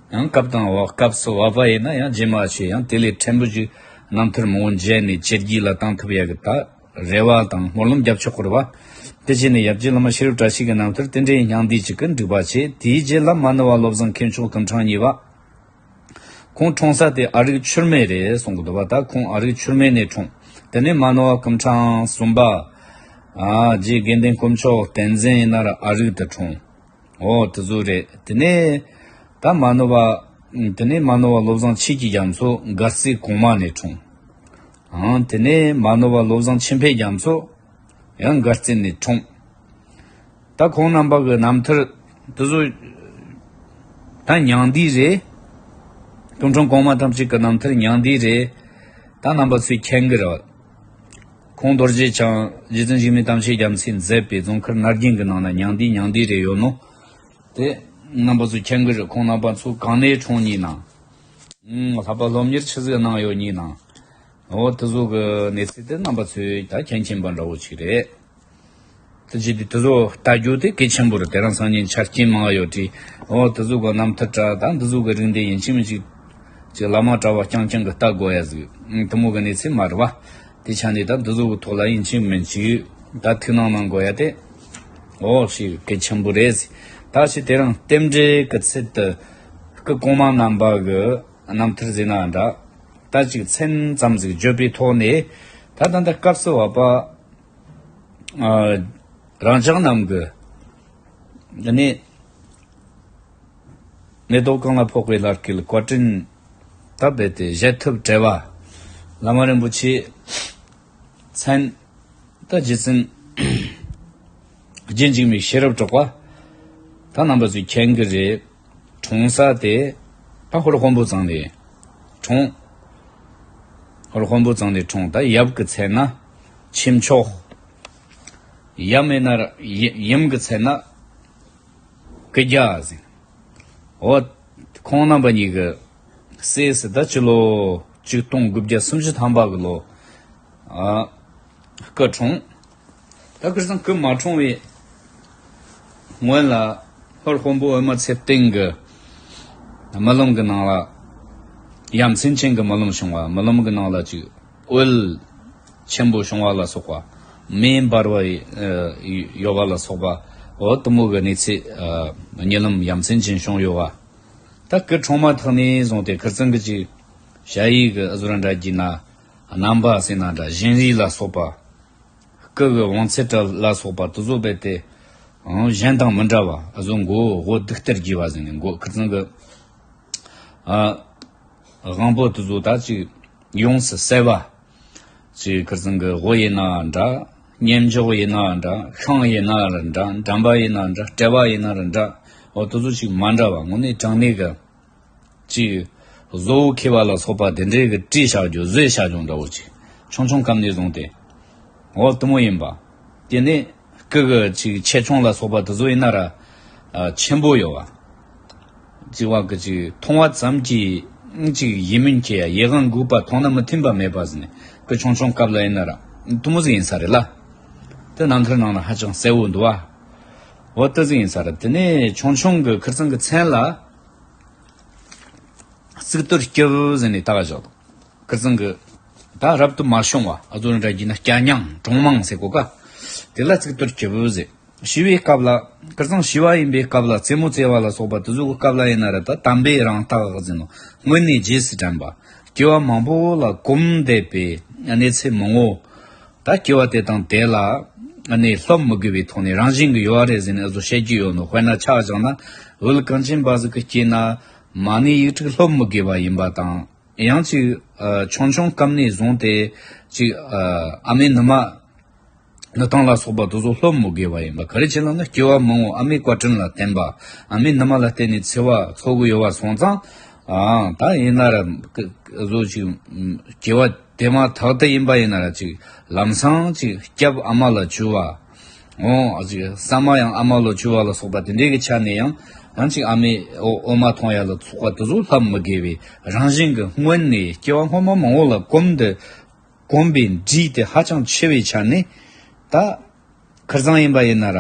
ཡང་སྐབས་དང་བ་སྐབས་སུ་བབ་པ་ཡིན་ན་ཡང་རྗེས་མ་ཆེ་ཡང་དེ་ལས་ཕྲན་བུ་ཞིག་རྣམ་ཐར་མང་བོ་མཇལ་ནས་ཇེ་རྒྱས་ལ་བཏང་ཐུབ་ཡ་གི་ད་རེ་བ་དང་སྨོན་ལམ་རྒྱབ་ཆོག་གི་རེད་བ། དེ་བྱས་ནས་ཡབ་རྗེ་བླ་མ་ཤེས་རབ་བཀྲ་ཤིས་ཀྱི་རྣམ་ཐར་དེ་འདྲའི་སྙིང་བསྡུས་ཅིག་གི་འགྲིག་པ་བྱས། དེའི་རྗེས་ལ་མ་ཎི་བ་བློ་བཟང་མཁས་མཆོག་སྐུ་འཕྲེང་གཉིས་པ། ཁོང་འཁྲུངས་ས་དེ་ཨ་རིག་ཆུར་སྨད་རེད་གསུང་གི་འདུག་བ། ད་ཁོང་ཨ་རིག་ཆུར་སྨད་ནས་འཁྲུངས། དེ་ནས་མ་ཎི་བ་སྐུ་འཕྲེང་གསུམ་པ། ཨ་རྗེ་དགེ་འདུན་དཀོན་མཆོག་བསྟན་འཛིན་ཡིན་ན་ར་ཨ་རིག་ཏུ་འཁྲུངས། འོ་དེ་ཚོ་རེད། དེ་ནས་ད་མ་ཎི་བ། དེ་ནས་མ་ཎི་བ་བློ་བཟང་ཆོས་ཀྱི་རྒྱ་མཚོ་མགར་རྩེ་གོང་མ་ནས་འཁྲུངས། ཨང་དེ་ནས་མ་ཎི་བ་བློ་བཟང་ཆོས་འཕེལ་རྒྱ་མཚོ་ཡང་མགར་རྩེ་ནས་འཁྲུངས། ད་ཁོང་རྣམ་པ་གི་རྣམ་ཐར་དེ་ཚོ་ད་ཉུང་བསྡུས་རེད། སྐུ་འཕྲེང་གོང་མ་ཐམས་ཅད་ཀྱི་རྣམ་ཐར་ཉུང་བསྡུས་རེད། ད་རྣམ་པ་ཚོས་མཁྱེན་གི་རེད། ཁོང་རྡོ་རྗེ་འཆང་རྗེ་བཙུན་འཇིགས་མེད་དམ་ཆོས་རྒྱ་མཚོས་མཛད་པའི་རྫོང་མཁར་ནར་རྒྱན་གྱི་ནང་ན་ཉུང་བསྡུས་ཉུང་བསྡུས་རེ་ཡོད་ནོ། དེ་རྣམ་པ་ཚོས་མཁྱེན་གི་རེད། ཁོང་རྣམ་པ་ཚོ་གང་ནས་འཁྲུངས་ཡིན་ནམ། ཨང་བསླབ་པ་སློབ་གཉེར་ཆི་ཟིག་གནང་ཡོད་ཡིན་ནམ། འོ་དེ་ཚོ་གི་གནས་ཚུལ་དེ་རྣམ་པ་ཚོས་ད་མཁྱེན་མཁྱེན་པ་འདྲ་བོ་ཅིག་རེད། དེ་བྱས་ཏེ་དེ་ཚོ་ལྟ་རྒྱུ་དེ་གལ་ཆེན་པོ་རེད། དེ་རིང་སང་ཉིན་ཆ་རྐྱེན་མང་ཡོད་དུས། འོ་དེ་ཚོ་གི་རྣམ་ཐར་འདྲ་ད་འདི་ཚོ་གི་རིགས་འདི་ཡིན་གཅིག་མིན་གཅིག་ཅིག་བླ་མ་གྲྭ་བ་རྐྱང་རྐྱང་གི་ལྟ་དགོས་ཡ་ཟིག་ཨང་དེ་མོ་གི་གནས་ཚུལ་མ་རེད་བ། དེ་ཆ་ནས་ད་འདི་ཚོ་གི་ཐོག་ལ་ཡིན་གཅིག་མིན་གཅིག་ད་ཐུགས་སྣང་གནང་དགོས་ཡ་དེ་འོ་ཞིག་གལ་ཆེན་པོ་རེད་ཟེར། ད་ཅི་དེ་རིང་རྟེན་འབྲེལ་གི་ཚུལ་དུ་སྐུ་གོང་མ་རྣམ་པ་གི་རྣམ་ཐར་ཟེར་ན་འདྲ། ད་ཅིག་མཚན་ཙམ་ཟིག་བརྗོད་པའི་ཐོག་ནས། ད་ད་ལྟ་སྐབས་སུ་བབ་པ། ཨ་རང་ཅག་རྣམས་ཀྱི་ནི་མེ་ཏོག་གང་ལ་ཕོག་པའི་ལྷ་སྐལ་བཀའ་དྲིན་ད་རྦད་དེ་བཞེས་ཐུབ་བྲལ་བ། བླ་མ་རིན་པོ་ཆེ་མཚན་ད་རྗེ་བཙུན་རྗེ་འཇིགས་མེད་ཤེས་རབ་གྲགས་པ་ད་རྣམ་པ་ཚོས་མཁྱེན་གི་རེད། འཁྲུངས་ས་དེ་ད་ཧོར་དཔོན་པོ་གཙང་ནས་འཁྲུངས། ཧོར་དཔོན་པོ་གཙང་ནས་འཁྲུངས། ད་ཡབ་ཀྱི་མཚན་ན་ཆོས་མཆོག་ཡབ་མེད་ན་ར་ཡི་ཡུམ་གྱི་མཚན་ན་སྐུ་རྒྱལ་ཟེར། འོ་ཁོང་རྣམ་པ་གཉིས་ཀྱི་སྲས་སུ་ད་སྤྱི་ལོ་ཆིག་སྟོང་དགུ་བརྒྱ་སུམ་ཅུ་ཐམ་པ་གི་ལོ་ཨ་སྐུ་འཁྲུངས། ད་ཁིར་ཚང་སྐུ་མ་འཁྲུངས་པའི་ སྔོན་ལ་ཧོར་དཔོན་པོ་ཨོ་མ་ཚེ་བརྟན་གྱི་རྨི་ལམ་གྱི་ནང་ལ། ཡ་མཚན་ཅན་གྱི་རྨི་ལམ་བྱུང་བ། རྨི་ལམ་གྱི་ནང་ལ་ཅིག་འོད་ཆེན་པོ་བྱུང་བ་ལ་སོགས་པ། མེ་འབར་བ་ཡོད་པ་ལ་སོགས་པ། འོ་དེ་མོ་གི་གནས་ཚུལ་རྨི་ལམ་ཡ་མཚན་ཅན་བྱུང་ཡོད་པ། ད་སྐུ་འཁྲུངས་མ་ཐག་ནས་བཟུང་སྟེ་ཁིར་ཚང་གི་ཅིག་ཞ་ཡི་གི་ཨ་ཟུར་འདྲ་གྱི་ན་རྣམ་པ་ཟེར་ན་འདྲ། བཞིན་རས་ལ་སོགས་པ། སྐུ་གི་བང་མཛོད་ལ་སོགས་པ་དེ་ཚོ་རྦད་དེ་གཞན་དང་མི་འདྲ་བ། ཨ་ཟུར་མགོ་བོ་གདུགས་གཏེར་རྒྱས་པ་ཟེར་ནས། མགོ་ཁིར་ཚང་གི་ཨ་དབང་པོ་དེ་ཚོ་ད་ཅིག་ཡོངས་སུ་གསལ་བ། ཅིག་ཁིར་ཚང་གི་དབུ་ཡིན་ན་འདྲ། སྙན་མཆོག་ཡིན་ན་འདྲ། ཤངས་ཡིན་ན་འདྲ། འགྲམ་པ་ཡིན་ན་འདྲ། དཔྲལ་བ་ཡིན་ན་འདྲ། འོ་དེ་ཚོ་ཅིག་མ་འདྲ་བ། དངོས་གནས་དྲང་གནས་གི་ཅིག་བཟོ་བོ་མཁས་པ་ལ་སོགས་པ་དེ་འདྲའི་གི་བྲིས་བཞག་རྒྱུ་བཟོས་བཞག་རྒྱུ་འདྲ་བོ་ཅིག། ཆུང་ཆུང་སྐབས་ནས་བཟུང་སྟེ། འོ་དེ་མོ་ཡིན་པ། དེ་ནས་སྐུ་གི་ཅིག་ཆེ་ཆུང་ལ་སོགས་པ་དེ་ཚོ་ཡིན་ན་ར་ཨ་ཆེན་པོ་ཡོད་བ། ཅིག་བ་གི་ཅིག་མཐོང་བ་ཙམ་གྱིས་ཅིག་ཡིད་སྨོན་སྐྱེ་ཡ། ཡིད་དབང་འགུགས་པ། མཐོང་ན་མི་མཐུན་པ་མེད་པ་ཟེར་ནས། སྐུ་ཆུང་ཆུང་སྐབས་ལ་ཡིན་ན་ར་དེ་མོ་ཟིག་ཡིན་ས་རེད་ལ། དེ་རྣམ་ཐར་ནང་ལ་ཧ་ཅང་གསལ་བོ་འདུག་བ། འོ་དེ་ཟིག་ཡིན་ས་རེད། དེ་ནས་ཆུང་ཆུང་གི་ཁིར་ཚང་གི་མཚན་ལ་གཙུག་ཏོར་སྐྱབས་ཟེར་ནས་བཏགས་བཞག་འདུག། ཁིར་ཚང་གི་ད་རབ་ཏུ་མ་བྱུང་བ། ཨ་ཟུར་འདྲ་གྱི་ན་སྐྱ་ཉང་གྲོང་མང་ཟེར་གོ་ཀ། དེ་ལ་གཙུག་ཏོར་སྐྱབས་ཟེར། ཞི་བའི་སྐབས་ལ། ཁིར་ཚང་ཞི་བ་ཡིན་པའི་སྐབས་ལ། རྩེད་མོ་རྩེ་བ་ལ་སོགས་པ་དེ་ཚོ་གི་སྐབས་ལ་ཡིན་ན་ར། ད་དམ་པའི་རང་རྟགས་ཟེར་ནོ། སྔོན་ནས་རྗེས་སུ་དྲན་པ། སྐྱེ་བ་མང་པོ་ལ་གོམས་བསྡད་པའི་གནས་ཚུལ་མང་བོ། ད་སྐྱེ་བ་དེ་དང་དེ་ལ་ཨ་ནི་སློབ་མི་དགོས་པའི་ཐོག་ནས་རང་བཞིན་གྱི་ཡོད་རེད་ཟེར་ནས་ཨ་ཟོ་བཤད་ཀྱི་ཡོད་ནོ། དཔེར་ན་ཆ་བཞག་ན། འོད་གངས་ཅན་འབའ་ཞིག་གི་སྐྱེས་ན། མ་ཎི་ཡིག་དྲུག་སློབ་མི་དགོས་པ་ཡིན་པ་དང་། ཡང་ཅིག་ཨ་ཆུང་ཆུང་སྐབས་ནས་བཟུང་སྟེ་ཅིག་ཨ་ཨ་མའི་ནུ་མ་ནུ་ཐང་ལ་སོགས་པ་དེ་ཚོ་སློབ་མི་དགོས་པ་ཡིན་པ། ག་རེ་བྱས་ལབ་ན། སྐྱེ་བ་མང་བོ་ཨ་མའི་བཀའ་དྲིན་ལ་བརྟེན་པ། ཨ་མའི་ནུ་མ་ལ་བརྟེན་ནས་འཚོ་བ་འཚོ་གི་ཡོད་པ་སོང་ཙང་། ཨ་ད་ཡིན་ན་ར་ཀ་ཀ་བཟོ་ཅིག་སྐྱེ་བ་དེ་མ་ཐག་ཏུ་ཡིན་པ་ཡིན་ན་ར། ཅིག་ལམ་སང་ཅིག་སྐྱབས་ཨ་མ་ལ་བཅོལ་བ། འོ་ཨ་ཅིག་ཟ་མ་ཡང་ཨ་མ་ལ་བཅོལ་བ་ལ་སོགས་པ་དེ་འདྲའི་གི་ཆ་ནས་ཡང་། ཡང་ཅིག་ཨ་མའི་འོ་འོ་མ་འཐུང་ཡ་ལ་སོགས་པ་དེ་ཚོ་སློབ་མི་དགོས་པའི་རང་བཞིན་གྱི་སྔོན་ནས་སྐྱེ་བ་སྔོན་མ་མང་བོ་ལ་གོམས་ཏེ་གོམས་པའི་འབྲས་དེ་ཧ་ཅང་ཆེ་བའི་ཆ་ནས། ད་ཁིར་ཚང་ཡིན་པ་ཡིན་ན་ར།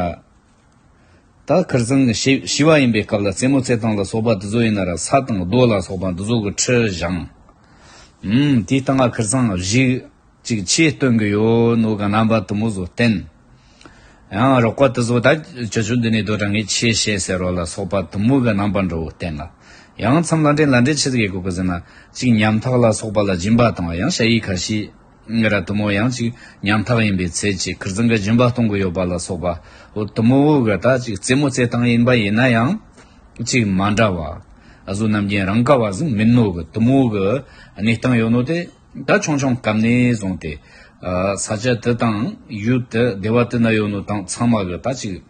ད་ཁིར་ཚང་གི་ཞི་ཞི་བ་ཡིན་པའི་སྐབས་ལ་རྩེད་མོ་རྩེ་སྟངས་ལ་སོགས་པ་དེ་ཚོ་ཡིན་ན་ར། ས་དང་རྡོ་ལ་སོགས་པ་འདི་ཚོ་གི་ཁྲི་བཞེངས། ཨུམ། དེའི་སྟེང་ང་ཁིར་ཚང་བཞུགས། ཅིག་ཆས་སྟོན་གི་ཡོད་ནོ་གི་རྣམ་པ་དེ་མོ་ཚོ་བསྟན། ཡང་རོགས་པ་དེ་ཚོ་ད་ཁྱེད་ཚོ་འདི་ནས་སྡོད་དྲ། ངས་ཆས་བྱེད་ཟེར་རོ་ལ་སོགས་པ་དེ་མོ་གི་རྣམ་པ་འདྲ་བོ་བསྟན་ལ། ཡང་མཚམས་ལ་འདྲེ་ལ་འདྲེ་ཆི་ཟིག་ཡེ་གོ་གི་ཟེར་ན། ཅིག་ཉམ་ཐག་ལ་སོགས་པ་ལ་སྦྱིན་པ་བཏང་བ། ཡང་ཞ་ཡི་ཁ་ཤས་ང་ར་དེ་མོ་ཡང་ཅིག་ཉམ་ཐག་ཡིན་པའི་ཚེ་ཅིག་ཁིར་ཚང་གི་སྦྱིན་པ་གཏོང་གི་ཡོད་པ་ལ་སོགས་པ། འོ་དེ་མོ་བོ་གི་ད་ཅིག་རྩེད་མོ་རྩེ་སྟངས་ཡིན་པ་ཡིན་ན་ཡང་ཅིག་མ་འདྲ་བ། ཨ་ཟོ་ནམ་རྒྱུན་རང་ག་བ་ཟིག་མིན་ནོ་གི་དེ་མོ་གི་གནས་སྟངས་ཡོད་ནོ་དེ། ད་ཆུང་ཆུང་སྐབས་ནས་བཟུང་སྟེ། ཨ་ས་ཆ་དེ་དང་ཡུལ་དེ་སྡེ་བ་དེ་ན་ཡོད་ནོ་དང་ཚང་མ་གི་ད་ཅིག་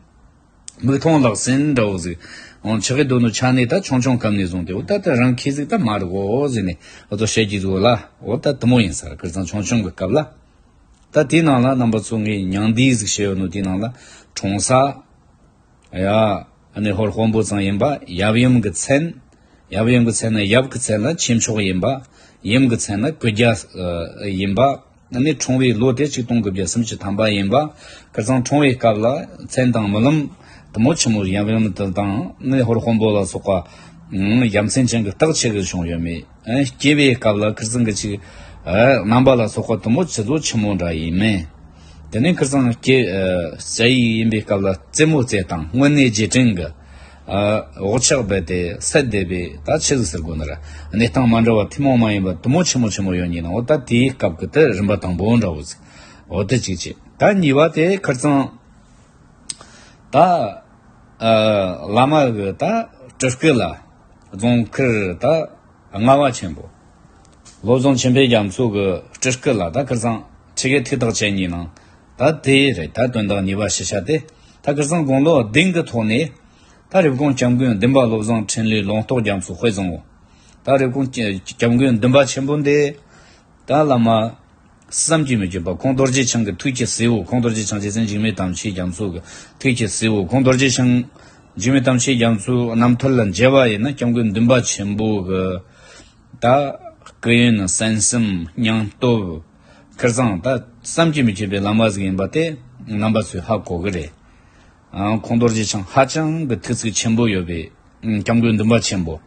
མིག་མཐོང་ལག་ཟིན་འདྲ་བོ་ཟིག་འོང་ཆགས་ཀྱི་འདུག་ནོ་ཆ་ནས། ད་ཆུང་ཆུང་སྐབས་ནས་བཟུང་སྟེ། འོ་ད་ད་རང་ཁྱི་ཟིག་ད་མ་རེད་གོ་ཟེར་ནས་ཨ་ཚོ་བཤད་ཀྱི་འདུག་ལ། འོ་ད་དེ་མོ་ཡིན་ས་རེད། ཁིར་ཚང་ཆུང་ཆུང་གི་སྐབས་ལ། ད་དེའི་ནང་ལ་རྣམ་པ་ཚོ་ངས་མྱང་འདས་ཟིག་བཤད་ཡོད་ནོ། དེའི་ནང་ལ་འཁྲུངས་ས། ཡ། ཨ་ནི་ཧོར་དཔོན་པོ་ཚང་ཡིན་པ། ཡབ་ཡུམ་གྱི་མཚན། ཡབ་ཡུམ་གྱི་མཚན་ནི། ཡབ་ཀྱི་མཚན་ལ་ཆོས་མཆོག་ཡིན་པ། ཡུམ་གྱི་མཚན་ལ་གུ་རྒྱལ་ཡིན་པ། ཨ་ནི་འཁྲུངས་པའི་ལོ་དེ་ཆིག་སྟོང་དགུ་བརྒྱ་སུམ་ཅུ་ཐམ་པ་ཡིན་པ། ཁིར་ཚང་འཁྲུངས་པའི་སྐབས་ལ་མཚན་དང་རྨི་ལམ་དེ་མོ་ཆེན་མོ། ཡབ་ཡུམ་དེ་དང་ནི་ཧོར་དཔོན་པོ་ལ་སོགས་པ་ཡ་མཚན་ཅན་གྱི་རྟགས་ཆེ་གི་བྱུང་ཡོད་མེད། ཨ་སྐྱེས་པའི་སྐབས་ལ་ཁིར་ཚང་གི་ཅིག་ཨ་རྣམ་པ་ལ་སོགས་པ་དེ་མོ་ཆེ་ཚོ་ཆེན་མོ་འདྲ་ཡིན་མིན། དེ་ནས་ཁིར་ཚང་སྐྱེ་ཨ་སྐྱེས་ཡིན་པའི་སྐབས་ལ་རྩེད་མོ་རྩེ་སྟངས། དངོས་གནས་རྗེས་དྲན་གྱི་ཨ་བག་ཆགས་རྦད་དེ་སད་བསྡད་པའི། ད་ཆི་ཟིག་ཟེར་དགོས་ན་ར། གནས་སྟངས་མ་འདྲ་བ་ཐུན་མོང་མ་ཡིན་པ་དེ་མོ་ཆེན་མོ་ཆེན་མོ་ཡོད་ནི་ན། འོ་ད་དེའི་སྐབས་ཀྱི་དེ་རིམ་པ་དང་པོ་འདྲ་བོ་ཟིག། འོ་དེ་གཅིག་བྱས། ད་གཉིས་པ་དེ་ཁིར་ཚང་ད་ཨ་བླ་མ་གི་ད་སྤྲུལ་སྐུ་ལ། རྫོང་ཁིར་ད་ལྔ་པ་ཆེན་པོ། བློ་བཟང་ཆོས་འཕེལ་རྒྱ་མཚོ་གི་སྤྲུལ་སྐུ་ལ་ད་ཁིར་ཚང་ཁྲི་གེ་ཐིག་ཐག་བཅད་ནི་ན། ད་དེ་རེད། ད་དོན་དག་གཉིས་པ་ཞུ་བྱ་དེ། ད་ཁིར་ཚང་དགུང་ལོ་བདུན་གི་ཐོག་ནས། ད་རེབ་གོང་སྐྱབས་མགོན་བདུན་པ་བློ་བཟང་འཕྲིན་ལས་ལུང་རྟོགས་རྒྱ་མཚོ་དཔེ་བཟང་བོ། ད་རེབ་གོང་སྐྱབས་མགོན་བདུན་པ་ཆེན་པོ་འདི། ད་བླ་མ་བསམ་གྱིས་མི་ཁྱབ་པ། ཁོང་རྡོ་རྗེ་འཆང་གི་ཐུགས་ཀྱི་སྲས་པོ། ཁོང་རྡོ་རྗེ་འཆང་རྗེ་བཙུན་འཇིགས་མེད་དམ་ཆོས་རྒྱ་མཚོ་གི་ཐུགས་ཀྱི་སྲས་པོ། ཁོང་རྡོ་རྗེ་འཆང་འཇིགས་མེད་དམ་ཆོས་རྒྱ་མཚོའི་རྣམ་ཐར་ལ་མཇལ་བ་ཡིན་ན། སྐྱབས་མགོན་བདུན་པ་ཆེན་པོ་གི་ད་སྐུ་ཡོན་གསན་བསམ་སྙིང་སྟོབས། ཁིར་ཚང་ད་བསམ་གྱིས་མི་ཁྱབ་པའི་བླ་མ་ཟིག་ཡིན་པ་དེ་རྣམ་པ་ཚོས་ཧ་གོ་གི་རེད། ཨ། ཁོང་རྡོ་རྗེ་འཆང་ཧ་ཅང་གི་ཐུགས་གཙིགས་ཆེན་པོ་ཡོད་པའི། ཨ། སྐྱབས་མགོན་འདུན་པ་ཆེན་པོ།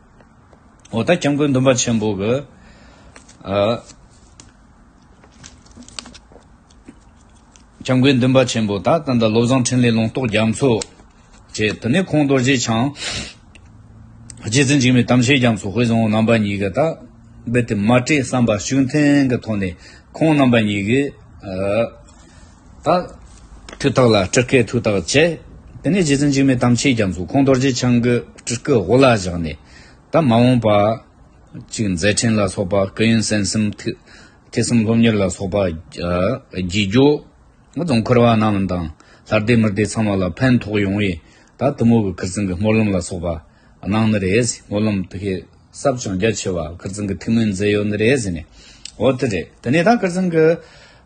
འོ་ད་སྐྱབས་མགོན་འདུན་པ་ཆེན་པོ་གི། ཨ། སྐྱབས་མགོན་འདུན་པ་ཆེན་པོ་ད་ད་ལྟ་བློ་བཟང་འཕྲིན་ལས་ལུང་རྟོགས་རྒྱ་མཚོ་བཅས། དེ་ནས་ཁོང་རྡོ་རྗེ་འཆང་། རྗེ་བཙུན་འཇིགས་མེད་དམ་ཆོས་རྒྱ་མཚོ་དཔེ་བཟང་པོ་རྣམ་པ་གཉིས་ཀྱིས་ད་རྦད་དེ་མ་བྲལ་བསམ་པ་ཤུགས་མཐུན་གྱི་ཐོག་ནས་ཁོང་རྣམ་པ་གཉིས་ཀྱིས། ཨ། ད་ཐུགས་ཐག་ལ་སྤྲུལ་སྐུའི་ཐུགས་ཐག་བཅད། དེ་ནས་རྗེ་བཙུན་འཇིགས་མེད་དམ་ཆོས་རྒྱ་མཚོ་ཁོང་རྡོ་རྗེ་འཆང་གི་སྤྲུལ་སྐུ་འོག་ལ་བཞག་ནས། ད་མ་འོངས་པ་ཅིག་མཛད་འཕྲིན་ལ་སོགས་པ། སྐུ་ཡོན་གསན་བསམ་ཐུགས་ཐོས་བསམ་སློབ་གཉེར་ལ་སོགས་པ། ཨ། བགྱིས་རྒྱུ། རྫོང་འཁོར་བ་རྣམས་དང་ལྷ་སྡེ་མི་སྡེ་ཚང་མ་ལ་ཕན་ཐོགས་ཡོང་བའི་ད་དེ་མོ་གི་ཁིར་ཚང་གི་སྨོན་ལམ་ལ་སོགས་པ་གནང་ནི་རེད། སྨོན་ལམ་དེ་གའི་ཟབ་ཅིང་རྒྱ་ཆེ་བ་ཁིར་ཚང་གི་ཐུགས་སྨོན་མཛད་ཡོད་ནི་རེད་ཟེར་ནས། འོ་དེ་རེད། དེ་ནས་ད་ཁིར་ཚང་གི་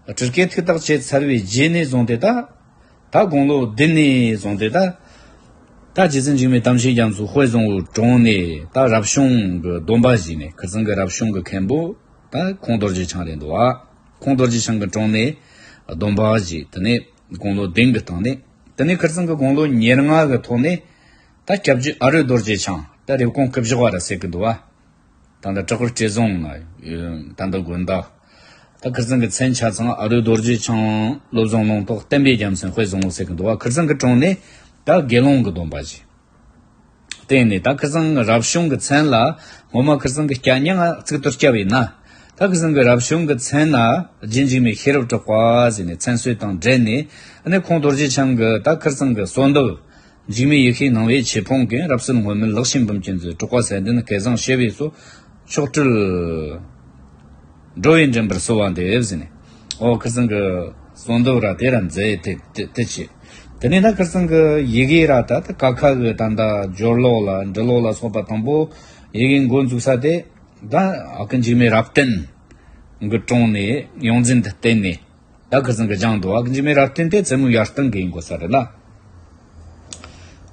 སྤྲུལ་སྐུའི་ཐུགས་ཐག་བཅད་ཚར་བའི་རྗེས་ནས་བཟུང་སྟེ། ད་ད་དགུང་ལོ་བདུན་ནས་བཟུང་སྟེ། ད་ད་རྗེ་བཙུན་འཇིགས་མེད་དམ་ཆོས་རྒྱ་མཚོ་དཔལ་བཟང་པོའི་དྲུང་ནས་ད་རབ་བྱུང་གི་སྡོམ་པ་བཞེས་ནས། ཁིར་ཚང་གི་རབ་བྱུང་གི་མཁན་པོ་ད་ཁོང་རྡོ་རྗེ་འཆང་རེད་འདུག་ཨ། ཁོང་རྡོ་རྗེ་འཆང་གི་དྲུང་ནས་སྡོམ་པ་བཞེས། དེ་ནས་དགུང་ལོ་བདུན་གྱི་སྟེང་ནས། དེ་ནས་ཁིར་ཚང་གི་དགུང་ལོ་ཉེར་ལྔ་གི་ཐོག་ནས་ད་སྐྱབས་རྗེ་ཨ་རུ་རྡོ་རྗེ་འཆང་། ད་རེབ་གོང་སྐུ་བཞུགས་པ་ར་ཟེར་གི་འདུག་བ། ད་ལྟ་བྲག་དཀར་སྤྲེལ་རྫོང་ན་ད་ལྟ་དགོན་བདག་ད་ཁིར་ཚང་གི་མཚན་ཆ་ཚང་ཨ་རུ་རྡོ་རྗེ་འཆང་བློ་བཟང་ལུང་རྟོགས་བསྟན་པའི་རྒྱལ་མཚན་དཔལ་བཟང་པོ་ཟེར་གི་འདུག་བ། ཁིར་ཚང་གི་དྲུང་ནས་ད་དགེ་སློང་གི་སྡོམ་པ་བཞེས། བརྟེན་ནས་ད་ཁིར་ཚང་གི་རབ་བྱུང་གི་མཚན་ལ། ངོ་མ་ཁིར་ཚང་གི་སྐྱ་རྙིང་ང་གཙུག་ཏོར་སྐྱབས་ཡིན་ན། ད་ཁིར་ཚང་གི་རབ་བྱུང་གི་མཚན་ན་རྗེ་འཇིགས་མེད་ཤེས་རབ་གྲགས་པ་ཟེར་ནས་མཚན་གསོལ་དང་འབྲེལ་ནས། ཨ་ནི་ཁོང་རྡོ་རྗེ་འཆང་གི་ད་ཁིར་ཚང་གི་གསོལ་འདེབས། འཇིགས་མེད་ཡེ་ཤེས་སྣང་བས་ཆོས་ཕུང་ཀུན། རབ་གསལ་སྔོན་མེད་ལེགས་བཤད་འབུམ་གྱིས་མཛེས། གྲགས་པ་སེ་བདུན་སྐལ་བཟང་བྱེ་བའི་སོ། མཆོག་སྤྲུལ་འགྲོ་བའི་འདྲེན་པར་གསོལ་བ་འདེབས་ཟེར་ནས། ཨོ་ཁིར་ཚང་གི་གསོལ་འདེབས་ར་དེ་ར་མཛད་དེ་དེ་དེ་བྱས། དེ་ནས་ད་ཁིར་ཚང་གི་ཡི་གེ་ར་ད་ད་ཀ་ཁ་གི་ད་ད་སྦྱོར་ཀློག་ལ་འབྲི་ཀློག་ལ་སོགས་པ་དང་པོ་ཡི་གེ་འགོ་འཛུགས་ས་དེ། ད་ཨ་ཁུ་འཇིགས་མེད་རབ་བརྟན་གི་དྲུང་ནས་ཡོངས་འཛིན་དུ་བསྟེན་ནས། ད་ཁིར་ཚང་གི་སྦྱངས་འདུག་ཨ་ཁུ་འཇིགས་མེད་རབ་བརྟན་དེ་བཙུན་མོ་ཡར་སྟེང་གི་ཡིན་དགོས་ས་རེད་ལ།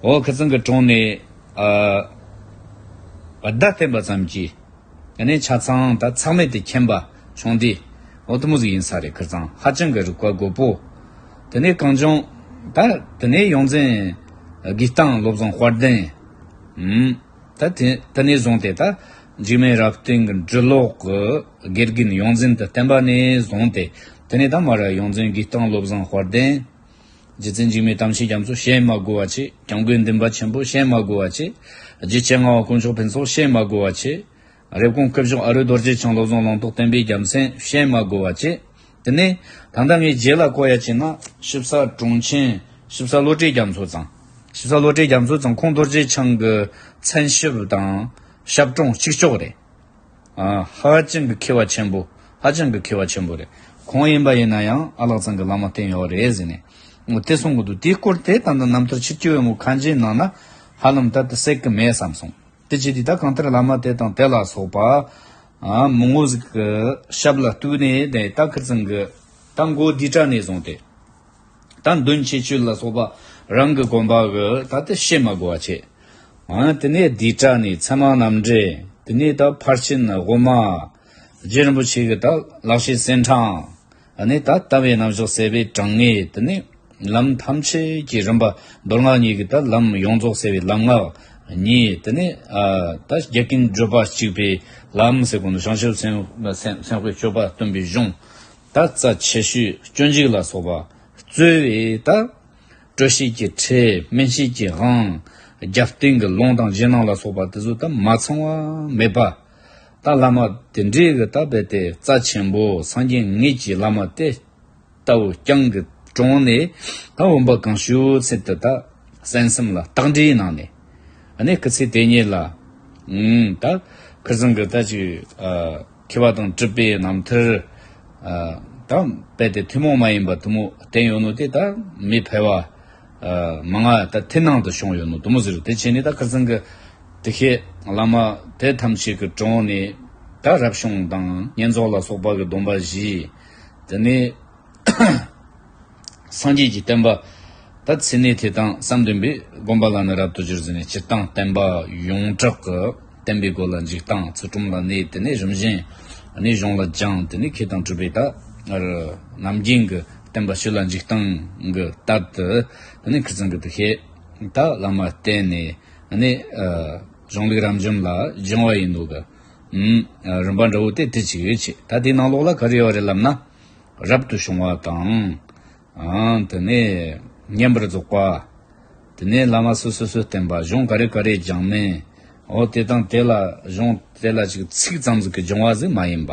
འོ་ཁིར་ཚང་གི་དྲུང་ནས། ཨ། བརྡ་བསྟན་པ་ཙམ་གྱིས། ཨ་ནི་ཆ་ཚང་ད་ཚེགས་མེད་དུ་མཁྱེན་པ་བྱུང་དུས། འོ་དེ་མོ་ཟིག་ཡིན་ས་རེད། ཁིར་ཚང་ཧ་ཅང་གི་རིག་པ་རྒོད་པོ། དེ་ནས་གངས་ལྗོངས་ད་དེ་ནས་ཡོངས་འཛིན་དགེ་བསྟན་བློ་བཟང་དཔལ་ལྡན། ཨུམ། ད་དེ་དེ་ནས་བཟུང་སྟེ་ད་འཇིགས་མེད་རབ་བརྟན་གྱི་འབྲི་ཀློག་གི་དགེ་རྒན་ཡོངས་འཛིན་དུ་བསྟེན་པ་ནས་བཟུང་སྟེ། དེ་ནས་ད་མར་ཡོངས་འཛིན་དགེ་བསྟན་བློ་བཟང་དཔལ་ལྡན། རྗེ་བཙུན་འཇིགས་མེད་དམ་ཆོས་རྒྱ་མཚོ་བཤད་མ་དགོས་པ་བྱས། སྐྱབས་མགོན་འདུན་པ་ཆེན་པོ་བཤད་མ་དགོས་པ་བྱས། རྗེ་སྤྱན་སྔ་བ་དཀོན་མཆོག་ཕུན་ཚོགས་བཤད་མ་དགོས་པ་བྱས། རེབ་གོང་སྐུ་བཞུགས་ཨ་རུ་རྡོ་རྗེ་འཆང་བློ་བཟང་ལུང་རྟོགས་བསྟན་པའི་རྒྱལ་མཚན་བཤད་མ་དགོས་པ་བྱས། དེ་ནས་ད་ལྟ་ངས་རྗེས་ལ་བཀོད་ཡ་བྱས་ན་ཞིབ་ས་དྲུང་ཆེན་ཞིབ་ས་བློ་གྲོས་རྒྱ་མཚོ་ཚང་། ཞིབ་ས་བློ་གྲོས་རྒྱ་མཚོ་ཚང་ཁོང་རྡོ་རྗེ་འཆང་གི་མཚན་ཞབས་དང་ཞབས་དྲུང་གཅིག་ལྕོགས་རེད། ཨ། ཧ་ཅང་གི་མཁས་པ་ཆེན་པོ། ཧ་ཅང་གི་མཁས་པ་ཆེན་པོ་རེད། ཁོང་ཡིན་པ་ཡིན་ན་ཡང་ཨ་ལགས་ཚང་གི་བླ་མ་བསྟེན་ཡོད་རེད་ཟེར་ནས། འོ་དེ་གསུང་གི་འདུག་དེའི་སྐོར་དེ་ད་ལྟ་རྣམ་ཐར་ཆིག་སྒྱུ་བའི་མོ་ཁ་འབྱེད་ནང་ན་ཧ་ལམ་ད་དེ་གསལ་གི་མེད་བསམ་སོང་། དེ་བྱས་དུས་ད་གང་ལྟར་བླ་མ་དེ་དང་དེ་ལ་སོགས་པ། ཨ། མང་པོ་ཟིག་གི་ཞབས་ལ་གཏུགས་ནས་དེ་ད་ཁིར་ཚང་གི་ད་མགོ་བདེ་དྲག་ནས་བཟུང་སྟེ། ད་མདུན་ཆོས་སྤྱོད་ལ་སོགས་པ་རང་གི་དགོན་པ་གི་ད་དེ་བཤད་མ་དགོས་པ་བྱས། ཨ། དེ་ནས་བསྡུས་གྲྭ་ནས་ཚད་མ་རྣམ་འགྲེལ། དེ་ནས་ད་ཕར་ཕྱིན་དབུ་མ། རྗེ་རིན་པོ་ཆེ་གི་ད་ལེགས་བཤད་གསེར་ཕྲེང་། ཨ་ནི་ད་ལྟ་བའི་རྣམ་གཞག་གསལ་བའི་དྲང་ངེས། དེ་ནས་ལམ་ཐམས་ཅད་ཀྱི་རིམ་པ་མདོ་སྔགས་གཉིས་ཀྱི་ད་ལམ་ཡོངས་རྫོགས་གསལ་བའི་ལམ་སྔགས་གཉིས། དེ་ནས། ཨ། ད་རྒྱ་ཀུན་བརྗོད་པ་གཅིག་པའི་ལམ་ཟེར་གོ་ནོ། བྱང་ཆུབ་སེམས་སེམས་སེམས་དཔའི་སྤྱོད་པ་སྟོན་པའི་གཞུང་། ད་རྩ་ཆེ་ཤོས་སྤྱོད་འཇུག་ལ་སོགས་པ་གཙོས་པའི་ད་སྤྲོས་བཤད་ཀྱི་ཁྲིད། སྨིན་བྱེད་ཀྱི་དབང་། རྒྱབ་རྟེན་གྱི་ལུང་དང་རྗེས་གནང་ལ་སོགས་པ་དེ་ཚོ་ད་མ་ཚང་བ་མེད་པ། ད་བླ་མ་དེ་འདྲའི་གི་ད་རྦད་དེ་རྩ་ཆེན་པོ་སངས་རྒྱས་ངེས་ཀྱི་བླ་མ་དེ་ལྟ་བུ་རྐྱང་གི་དྲུང་ནས། ད་བུམ་པ་གང་བྱོའི་ཚུལ་དུ་ད་གསན་བསམ་ལ་རྟགས་འགྲེལ་གནང་ནས། ཨ་ནི་སྐུ་ཚེ་དེ་ཉིད་ལ། ཨུམ། ད་ཁིར་ཚང་གི་ད་ཅིག་ཨ། མཁས་པ་དང་གྲུབ་པའི་རྣམ་ཐར། ཨ། ད་རྦད་དེ་ཐུན་མོང་མ་ཡིན་པ་དེ་མོ་བསྟན་ཡོད་ནོ་དེ་ད་མི་ཕལ་བ། ཨ། མང་ང་ད་ཐུན་ནང་དུ་བྱུང་ཡོད་ནོ་དེ་མོ་ཟེར། དེ་བྱས་ནས་ད་ཁིར་ཚང་གི་དེ་ཤེས་བླ་མ་དེ་ཐམས་ཅད་ཀྱི་དྲུང་ནས་ད་རབ་བྱུང་དང་བསྙེན་རྫོགས་ལ་སོགས་པ་གི་སྡོམ་པ་བཞེས། དེ་ནས། སངས་རྒྱས་ཀྱི་བསྟན་པ་ད་ཚེ་ནས་ཐོས་དང་བསམ་ལྡན་པས། སྒོམ་པ་ལ་ནི་རབ་ཏུ་སྦྱོར་ཟེར་ནས། སྤྱིར་བཏང་བསྟན་པ་ཡོངས་གྲགས་ཀྱི་བསྟན་པའི་སྒོ་ལ་འཇུག་སྟངས། ཚུལ་ཁྲིམས་ལ་གནས། དེ་ནས་རིམ་བཞིན་ནས་གཞུང་ལ་སྦྱངས། དེ་ནས་མཁས་དང་གྲུབ་པའི་ད་རྣམ་རྒྱལ་གྱི་ བསྟན་པ་སྤྱི་ལ་འཇིགས་སྟངས་ཀྱི་ལྟར་དུ་དེ་ནས་ཁིར་ཚང་གི་དུ་ཤེས་ད་བླ་མ་བསྟེན་ནས་ནི་གཞུང་ལུགས་རབ་འབྱམས་ལ་སྦྱང་བ་ཡིན་ནོ་གི། ཨུམ། རིམ་པ་འདྲ་བོ་དེ་དེ་གཅིག་ཡོད་ཆེ། ད་དེའི་ནང་ལོགས་ལ་ག་རེ་ཡོད་རེད་ལབ་ན། རབ་ཏུ་བྱུང་བ་དང་། ཨང་། དེ་ནས་བསྙེན་པར་རྫོགས་པ། དེ་ནས་བླ་མ་སོ་སོ་སོས་བསྟན་པ་གཞུང་ག་རེ་ག་རེ་སྦྱངས་མིན། འོ་དེ་དང་དེ་ལ་གཞུང་དེ་ལ་ཅིག་ཚིག་ཙམ་ཟིག་གི་སྦྱང་བ་ཟིག་མ་ཡིན་པ།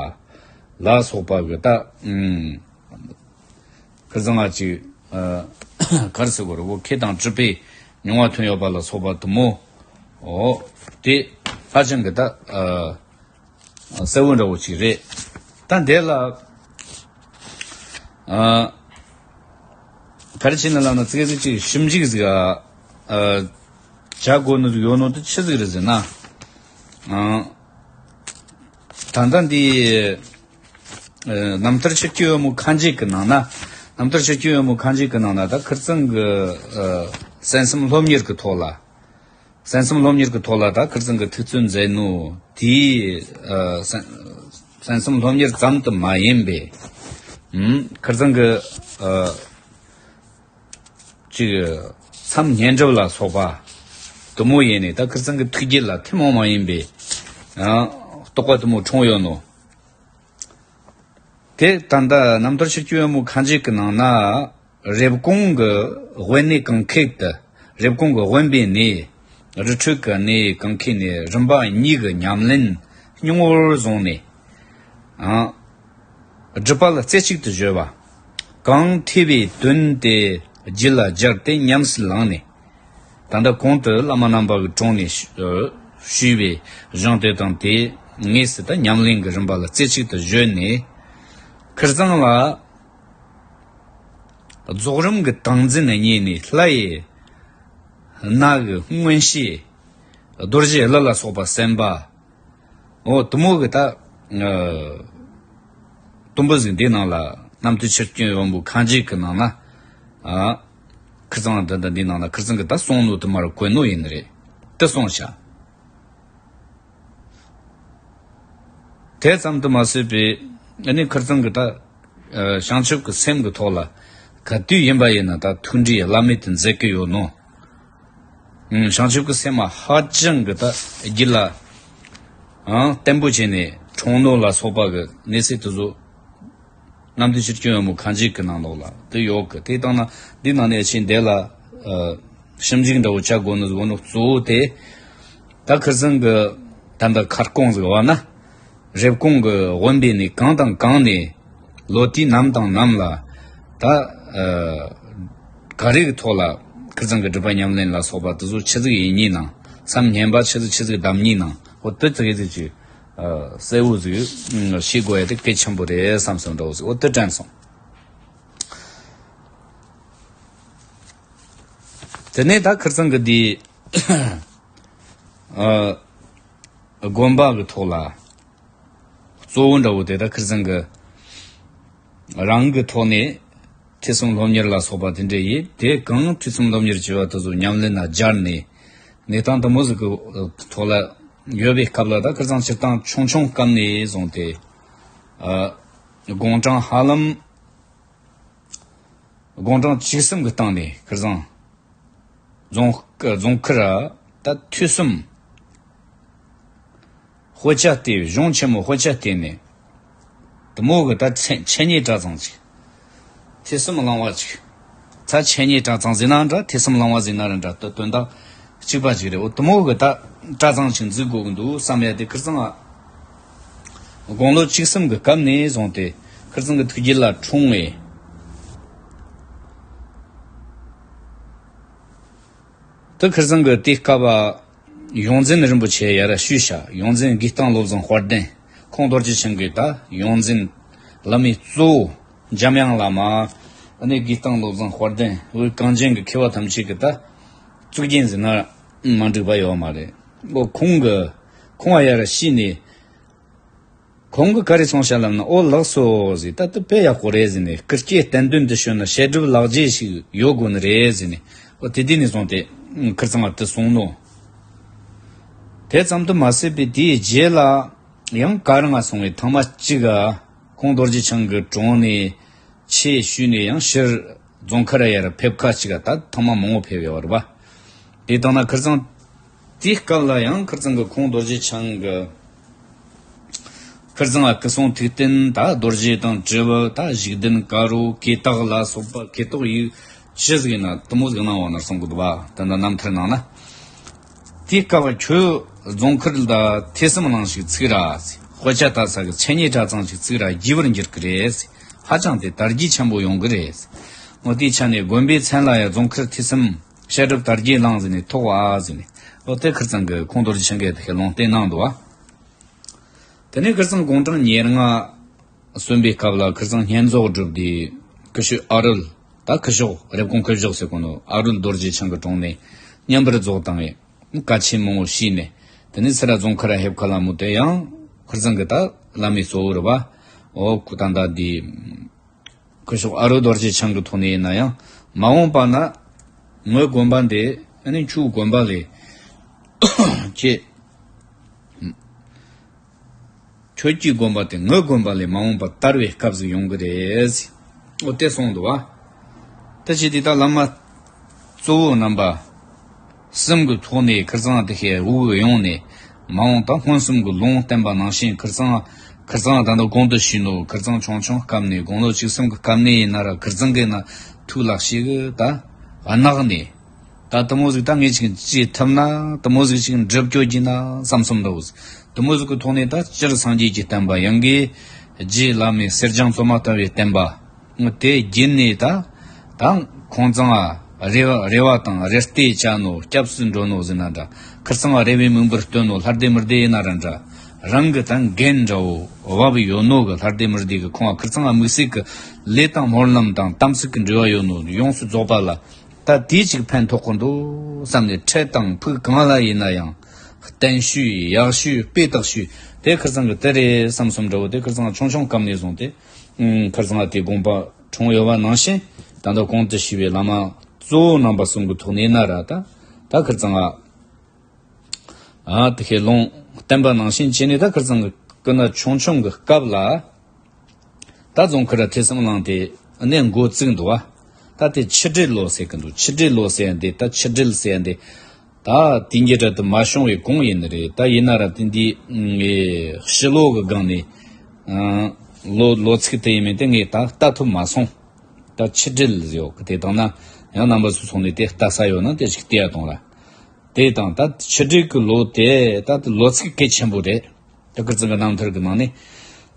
ལ་སོགས་པ་གི་ད། ཨུམ། ཁིར་ཚང་ང་ཅིག་ཨ། ག་རེ་ཟེར་དགོས་རེད། འོ་མཁས་དང་གྲུབ་པའི་མྱོང་བ་ཐོན་ཡོད་པ་ལ་སོགས་པ་དུ་མོ། འོ། དེ་ཧ་ཅང་གི་ད་ཨ། གསལ་བོ་འདྲ་བོ་ཅིག་རེད། ད་འདི་ལ་ཨ། ག་རེ་བྱས་ན་ལབ་ན་ཙི་གེ་ཙི་ཅིག་ཞིབ་འཇུག་ཟིག་ཨ། བྱ་དགོས་ནི་ཟིག་ཡོད་ནོ་དེ་ཆི་ཟིག་རེད་ཟེར་ན། ཨ། ད་ལྟ་འདི། ཨ། རྣམ་ཐར་ཆུ་སྐྱེས་བུ་མོ་ཁ་འབྱེད་ཀྱི་ནང་ན། རྣམ་ཐར་ཆུ་སྐྱེས་བུ་མོ་ཁ་འབྱེད་ཀྱི་ནང་ན་ད་ཁིར་ཚང་གི་ཨ། གསན་བསམ་སློབ་གཉེར་གྱི་ཐོག་ལ། གསན་བསམ་སློབ་གཉེར་གྱི་ཐོག་ལ་ད་ཁིར་ཚང་གི་ཐུགས་བརྩོན་མཛད་ནོ་དེའི་ཨ། གསན་གསན་བསམ་སློབ་གཉེར་ཙམ་དུ་མ་ཡིན་པའི། ཨུམ། ཁིར་ཚང་གི་ཨ། ཅིག་མཚམས་བསྙེན་སྒྲུབ་ལ་སོགས་པ་དུ་མོ་ཡིན་ནས་ད་ཁིར་ཚང་གི་ཐུགས་རྒྱུད་ལ་ཐུན་མོང་མ་ཡིན་པའི་ཨ། རྟོགས་པ་དུ་མོ་འཁྲུངས་ཡོད་ནོ། དེ་ད་ལྟ་རྣམ་ཐར་ཆུ་སྐྱེས་བུ་མོ་ཁ་འབྱེད་ཀྱི་ནང་ན། རེབ་གོང་གི་དབེན་གནས་གང་ཁེག་ཏུ། རེབ་གོང་གི་དབེན་པའི་གནས། རི་ཁྲོད་ཀྱི་གནས་གང་ཁེག་ནས་རིམ་པ་གཉིས་ཀྱི་ཉམས་ལེན་སྙིང་བོར་བཟུང་ནས། ཨང་། སྒྲུབ་པ་ལ་རྩེ་གཅིག་ཏུ་གཞོལ་བ། གང་ཐོས་པའི་དོན་དེ་རྒྱུད་ལ་སྦྱར་ཏེ་ཉམས་སུ་བླངས་ནས། ད་ལྟ་གོང་དུ་བླ་མ་རྣམ་པ་གི་དྲུང་ནས་ཞུ་ཞུས་པའི་གཞུང་དེ་དང་དེ་དངོས་སུ་ད་ཉམས་ལེན་གྱི་རིམ་པ་ལ་རྩེ་གཅིག་ཏུ་གཞོལ་ནས། ཁིར་ཚང་ལ་རྫོགས་རིམ་གྱི་ཏིང་འཛིན་རྙེད་ནས་ལྷ་ཡི་སྣ་གི་མངོན་ཤེས། རྡོ་རྗེ་གླུ་ལ་སོགས་པ་གསན་པ། འོ་དུ་མོ་གི་ད། ཨ། དུམ་བུ་ཟིག་འདི་ནང་ལ་རྣམ་ཐར་ཆུ་སྐྱེས་བུ་མོ་ཁ་འབྱེད་ཀྱི་ནང་ན། ཨ། ཁིར་ཚང་འདི་འདི་འདི་ནང་ན་ཁིར་ཚང་གི་ད་གསུང་ནོ་དུ་མ་རུ་གོ་ནོ་ཡིན་ནི་རེད། དེ་གསུངས་བྱ། དེ་ཙམ་དུ་མ་ཟད་པའི་ཨ་ནི་ཁིར་ཚང་གི་ད། ཨ། བྱང་ཆུབ་ཀྱི་སེམས་ཀྱི་ཐོག་ལ་ག་དུས་ཡིན་པ་ཡིན་ན་ད་ཐུགས་འདྲིས་བླ་མེད་དུ་མཛད་ཀྱི་ཡོད་ནོ། ཨང་། བྱང་ཆུབ་ཀྱི་སེམས་མ་ཧ་ཅང་གི་ད་རྒྱུད་ལ་ཨང་བརྟན་པོ་བྱས་ནས་འཁྲུངས་ནོ་ལ་སོགས་པ་གི་གནས་ཚུལ་དེ་ཚོ་རྣམ་ཐར་ཆུ་སྐྱེས་བུ་མོ་ཁ་འབྱེད་ཀྱི་ནང་ལོགས་ལ་དེ་ཡོད་གི། དེ་ལྟ་ན་འདི་ནང་ནས་ཕྱིན་འདི་ལ་ཨ་ཞིབ་འཇུག་འདྲ་བོ་བྱ་དགོས་ནོ་དགོས་ནོ་གཙོ་བོ་དེ། ད་ཁིར་ཚང་གི་ད་ལྟ་ཁ་སྐོང་ཟིག་བ་ན། རེབ་གོང་གི་དབེན་པའི་གནས་གང་དང་གང་ནས་ལོ་དུས་ནམ་དང་ནམ་ལ་ད་ཨ་ག་རེ་གི་ཐོག་ལ་ཁིར་ཚང་གི་སྒྲུབ་པ་ཉམས་ལེན་ལ་སོགས་པ་དེ་ཚོ་ཆི་ཟིག་ཡིན་ཉིན་ནང་། མཚམས་བསྙེན་པ་ཆི་ཟིག་ཆི་ཟིག་བསྡམ་ཉིན་ནང་། འོ་དེ་ཙི་གེ་ཙི་ཅིག་ཨ་གསལ་བོ་ཟིག་ཤེས་དགོས་ཡ་དེ་གལ་ཆེན་པོ་རེད་བསམ་སོང་འདྲ་བོ་ཟིག་འོ་དེ་དྲན་སོང་། དེ་ནས་ད་ཁིར་ཚང་གི་འདི་ཨ་དགོན་པ་གི་ཐོག་ལ། གཙོ་བོ་འདྲ་བོ་དེ་ད་ཁིར་ཚང་གི་རང་གི་ཐོག་ནས་ཐོས་བསམ་སློབ་གཉེར་ལ་སོགས་པ་དེ་འདྲ་ཡིན། དེ་གང་ཐོས་བསམ་སློབ་གཉེར་བྱས་པ་དེ་ཚོ་ཉམས་ལེན་ལ་སྦྱར་ནས་གནས་སྟངས་དེ་མོ་ཟིག་གི་ཐོག་ལ་ཡོད་པའི་སྐབས་ལ། ད་ཁིར་ཚང་སྤྱིར་བཏང་ཆུང་ཆུང་སྐབས་ནས་བཟུང་སྟེ་ཨ་དགུང་གྲངས་ཧ་ལམ་དགུང་གྲངས་བཅུ་གསུམ་གི་སྟེང་ནས་ཁིར་ཚང་རྫོང་རྫོང་ཁུར་ར་ད་ཐོས་བསམ་དཔེ་ཆ་བལྟས། གཞུང་ཆེན་མོ་དཔེ་ཆ་བལྟས་ནས་དེ་མོ་གི་ད་མཚན་འཆད་ཉན་གྲྭ་ཚང་ཅིག་ཐོས་བསམ་བླང་བ་ཅིག་ད་འཆད་ཉན་གྲྭ་ཚང་ཟེར་ན་འདྲ། ཐོས་བསམ་བླང་བ་ཟེར་ན་ར་འདྲ། ད་དོན་དག་གཅིག་པ་ཅིག་རེད། འོ་དེ་མོ་གི་ད་གྲྭ་ཚང་ཅིག་འཛུགས་དགོས་ཀྱི་འདུག་བསམ་ཡ་དེ་ཁིར་ཚང་ང་དགུང་ལོ་བཅུ་གསུམ་གི་སྐབས་ནས་བཟུང་སྟེ་ཁིར་ཚང་གི་ཐུགས་རྒྱུད་ལ་འཁྲུངས་བས། ད་ཁིར་ཚང་གི་དེ་སྐབས་ཡོངས་འཛིན་རིན་པོ་ཆེ་ཡར་ཞུས་ཤག་ཡོངས་འཛིན་དགེ་སྟོང་བློ་བཟང་དཔལ་ལྡན། ཁོང་རྡོ་རྗེ་འཆང་གི་ད་ཡོངས་འཛིན་བླ་མའི་གཙོ་བོ་འཇམ་དབྱངས་བླ་མ། ཨ་ནི་དགེ་སྟོང་བློ་བཟང་དཔལ་ལྡན། འོ་གངས་ཅན་གྱི་མཁས་པ་ཐམས་ཅད་ཀྱི་ད་གཙུག་རྒྱན་ཟེར་ན་མ་འགྲིག་པ་ཡོད་མ་རེད། འོ་ཁོང་གི་ཁོང་ཡར་ཞུས་ནས། ཁོང་གིས་ག་རེ་གསུངས་ཤག་ལབ་ན། ཨོ་ལགས་སོ་ཟེར། ད་དེ་དཔེ་ཡག་པོ་རེད་ཟེར་ནས། སྐུ་སྐྱེ་བསྟན་དོན་དུ་བྱོན་ན་བཤད་སྒྲུབ་ལག་རྗེས་ཤིག་ཡོད་དགོས་ནི་རེད་ཟེར་ནས། ཨོ་དེ་དུས་ནས་བཟུང་སྟེ་ཁིར་ཚང་ང་དེ་གསུངས་ནོ། དེ་ཙམ་དུ་མ་ཟད་པའི་དེའི་རྗེས་ལ་ཡང་ག་རང་ང་སོང་བའི་ཐེངས་མ་གཅིག་ག་ཁོང་རྡོ་རྗེ་འཆང་གི་དྲུང་ནས་ ཆེ་ཞུས་ནས་ཡང་ཕྱིར་རྫོང་ཁར་ཡར་ཕེབས་ཁ་ཅིག་ག་ད་ཐེངས་མ་མང་བོ་ཕེབས་ཡོད་རེད་པ། དེ་དང་ན་ཁིར་ཚང་དེའི་སྐབས་ལ་ཡང་ཁིར་ཚང་གི་ཁོང་རྡོ་རྗེ་འཆང་གི་ཁིར་ཚང་ལ་སྐུ་གསུང་ཐུགས་རྟེན་ད་རྡོ་རྗེ་དང་དྲིལ་བུ་ད་བཞུགས་གདན་དཀར་པོ་གོས་དག་ལ་སོགས་པ་གོས་ཏོག་ཡིག་ཅི་ཟིག་ཡིན་ན་དུ་མོ་ཟིག་གནང་བ་ནར་སོང་གི་འདུག་པ། ད་ད་རྣམ་ཐར་ནང་ན། དེའི་སྐབས་ཁྱོད་རྫོང་ཁར་ད་ཐོས་བསམ་གནང་ཞིག་ཚུགས་ར། དཔེ་ཆ་ལྟ་ས་གི་མཚན་ཉིད་གྲྭ་ཚང་ཞིག་ཚུགས་ར། རྒྱས་པར་འགྱུར་གི་རེད། ཧ་ཅང་དེ་དར་རྒྱས་ཆེན་པོ་ཡོང་གི་རེད། འོ་དེའི་ཆ་ནས་དགོན་པའི་མཚན་ལ་ཡང་རྫོང་ཁར་ཐོས་བསམ་བཤད་སྒྲུབ་དར་རྒྱས་གླིང་ཟེར་ནས་ཐོགས་པ་ཟེར་ནས། འོ་དེ་ཁིར་ཚང་གི་ཁོང་རྡོ་རྗེ་འཆང་གིས་དེ་ཁས་ལུང་བསྟན་གནང་འདུག་པ། དེ་ནས་ཁིར་ཚང་དགུང་གྲངས་ཉེར་ལྔ་སོན་པའི་སྐབས་ལ་ཁིར་ཚང་བསྙེན་རྫོགས་གྲུབ་དུས་སྐུ་ཞབས་ཨ་རོལ། ད་སྐུ་ཞབས་རེབ་གོང་སྐུ་ཞབས་ཟེར་གོ་ནོ་ཨ་རོལ་རྡོ་རྗེ་འཆང་གི་དྲུང་ནས་བསྙེན་པར་རྫོགས་བཏང་བས་བཀའ་ཆེན་མང་པོ་ཞུས་ནས། དེ་ནས་སེ་ར་རྫོང་ཁ་ར་ཧེབ་ཁ་ལ་མོ་དེ་ཡང་ཁིར་ཚང་གི་ད་བླ་མའི་གཙོ་བོ་རེད་པ། འོ་ཁུ་ད་ད་དེ་སྐུ་ཞབས་ཨ་རོལ་རྡོ་རྗེ་འཆང་གི་ཐོག་ནས་ཡིན་ན་ཡང་མ་འོངས་པ་ན་ངའི་དགོན་པ་འདི་ཨ་ནི་ཁྱོའི་དགོན་པ་ལས་ཀྱེ། ཁྱོད་ཀྱི་དགོན་པ་དེ་ངའི་དགོན་པ་ལས་མ་འོངས་པ་དར་བའི་སྐབས་ཟིག་ཡོང་གི་རེད། འོ་དེ་གསུངས་འདུག་པ། ད་ཅི་དེ་ད་བླ་མ་གཙོ་བོ་རྣམ་པ་གསུམ་གྱི་ཐོག་ནས་ཁིར་ཚང་དེ་ཤེས་དབུགས་ཡོང་ནས་མ་འོངས་ད་སྔོན་གསུམ་གྱི་ལུང་བསྟན་པ་ནང་བཞིན་ཁིར་ཚང་ཁིར་ཚང་ད་ལྟ་གོང་དུ་ཞུས་ནོ་ཁིར་ཚང་ཆུང་ཆུང་སྐབས་ནས་དགུང་ལོ་བཅུ་གསུམ་གྱི་སྐབས་ནས་ཡིན་ན་ར་ཁིར་ཚང་གི་ན་ཐུགས་ལ་ཞིག་ད་གནག་ནས། ད་དུ་མོ་ཟིག་ད་ངས་ཅིག་བྱེད་ཐུབ་ན་དུ་མོ་ཟིག་ཅིག་འགྲུབ་སྐྱོ་གྱིན་ན་བསམ་བསམ་འདྲ་བོ་ཟིག་དུ་མོ་ཟིག་གི་ཐོག་ནས་ད་སྤྱིར་སངས་རྒྱས་ཀྱི་བསྟན་པ་ཡང་གི་རྗེ་བླ་མའི་གསེར་སྦྱངས་བཙོ་མ་ལྟ་བུའི་བསྟན་པ་དེ་བརྒྱུད་ནས་ད་ད་ཁོང་ཚང་ང་རེ་བ་རེ་བ་དང་རེ་ལྟོས་བྱ་ནོ་སྐྱབས་སུ་འགྲོ་ནོ་ཟེར་ན་འདྲ། ཁིར་ཚང་ང་རེ་བའི་མིག་འབུར་སྟོན་ནོ་ལྷ་སྡེ་མི་སྡེ་ཡིན་ན་ར་འདྲ། རང་གི་ད་འགན་འདྲ་བོ་བབས་ཡོད་ནོ་གི་ལྷ་སྡེ་མི་སྡེ་གི་ཁོང་ང་ཁིར་ཚང་ང་དམིགས་བསལ་གི་ལས་དང་སྨོན་ལམ་དང་དམ་ཚིག་གི་འབྲེལ་བ་ཡོད་ནོ་ཡོངས་སུ་རྫོགས་པ་ལ། ད་དེའི་ཅིག་ཕན་ཐོགས་གི་འདུག་བསམ་ནས་འཕྲལ་དང་ཕུགས་གང་ལ་ཡིན་ན་ཡང་བརྟན་ཤོས་ཡག་ཤོས་སྤེལ་དག་ཤོས་དེ་ཁིར་ཚང་གི་དེ་རེད་བསམ་བསམ་འདྲ་བོ་དེ་ཁིར་ཚང་ཆུང་ཆུང་སྐབས་ནས་བཟུང་སྟེ། ཨུམ། ཁིར་ཚང་དེ་དགོངས་པ་འཁྲུངས་ཡོད་པ་ནང་བཞིན་ད་ལྟ་གོང་དུ་ཞུས་པའི་བླ་མ་གཙོ་བོ་རྣམ་པ་གསུམ་གྱི་ཐོག་ནས་ན་ར་ད་ད་ཁིར་ཚང་ཨ་དེ་ཁས་ལུང་བསྟན་པ་ནང་བཞིན་བྱས་ནས་ད་ཁིར་ཚང་གི་སྐུ་ན་ཆུང་ཆུང་གི་སྐབས་ལ། ད་རྫོང་ཁ་ར་ཐོས་བསམ་གནང་སྟེ་གནས་འགོ་བཙུགས་འདུག་པ། ད་དེ་ཆུ་སྦྲེལ་ལོ་ཟེར་གི་འདུག་ཆུ་སྦྲེལ་ལོ་ཟེར་ཡ་འདི་ད་ཆུ་སྦྲེལ་ཟེར་ཡ་འདི་ད་དུས་འགྱུར་ར་དུ་མ་བྱུང་བའི་གོང་ཡིན་ནི་རེད། ད་ཡིན་ན་ར་དེ་འདི་ངའི་ཕྱི་ལོ་གི་སྒང་ནས་ལོ་ལོ་ཚིགས་དེ་ཡིན་མིན་དེ་ངས་ད་ལྟ་ཐུབ་མ་སོང་། ད་ཆུ་སྦྲེལ་ཟེར་ཡོད་གི་དེ་དང་ན་ཡང་རྣམ་པ་ཚོ་ཚོགས་ནས་དེ་ལྟ་ས་ཡོད་ན་དེ་ཞིག་བལྟས་ཡ་གཏོང་ར། དེ་དང་ད་ཆུ་སྦྲེལ་གི་ལོ་དེ་ད་ལོ་ཚིགས་གལ་ཆེན་པོ་རེད། ད་ཁིར་ཚང་གི་རྣམ་ཐར་གི་ནང་ནས།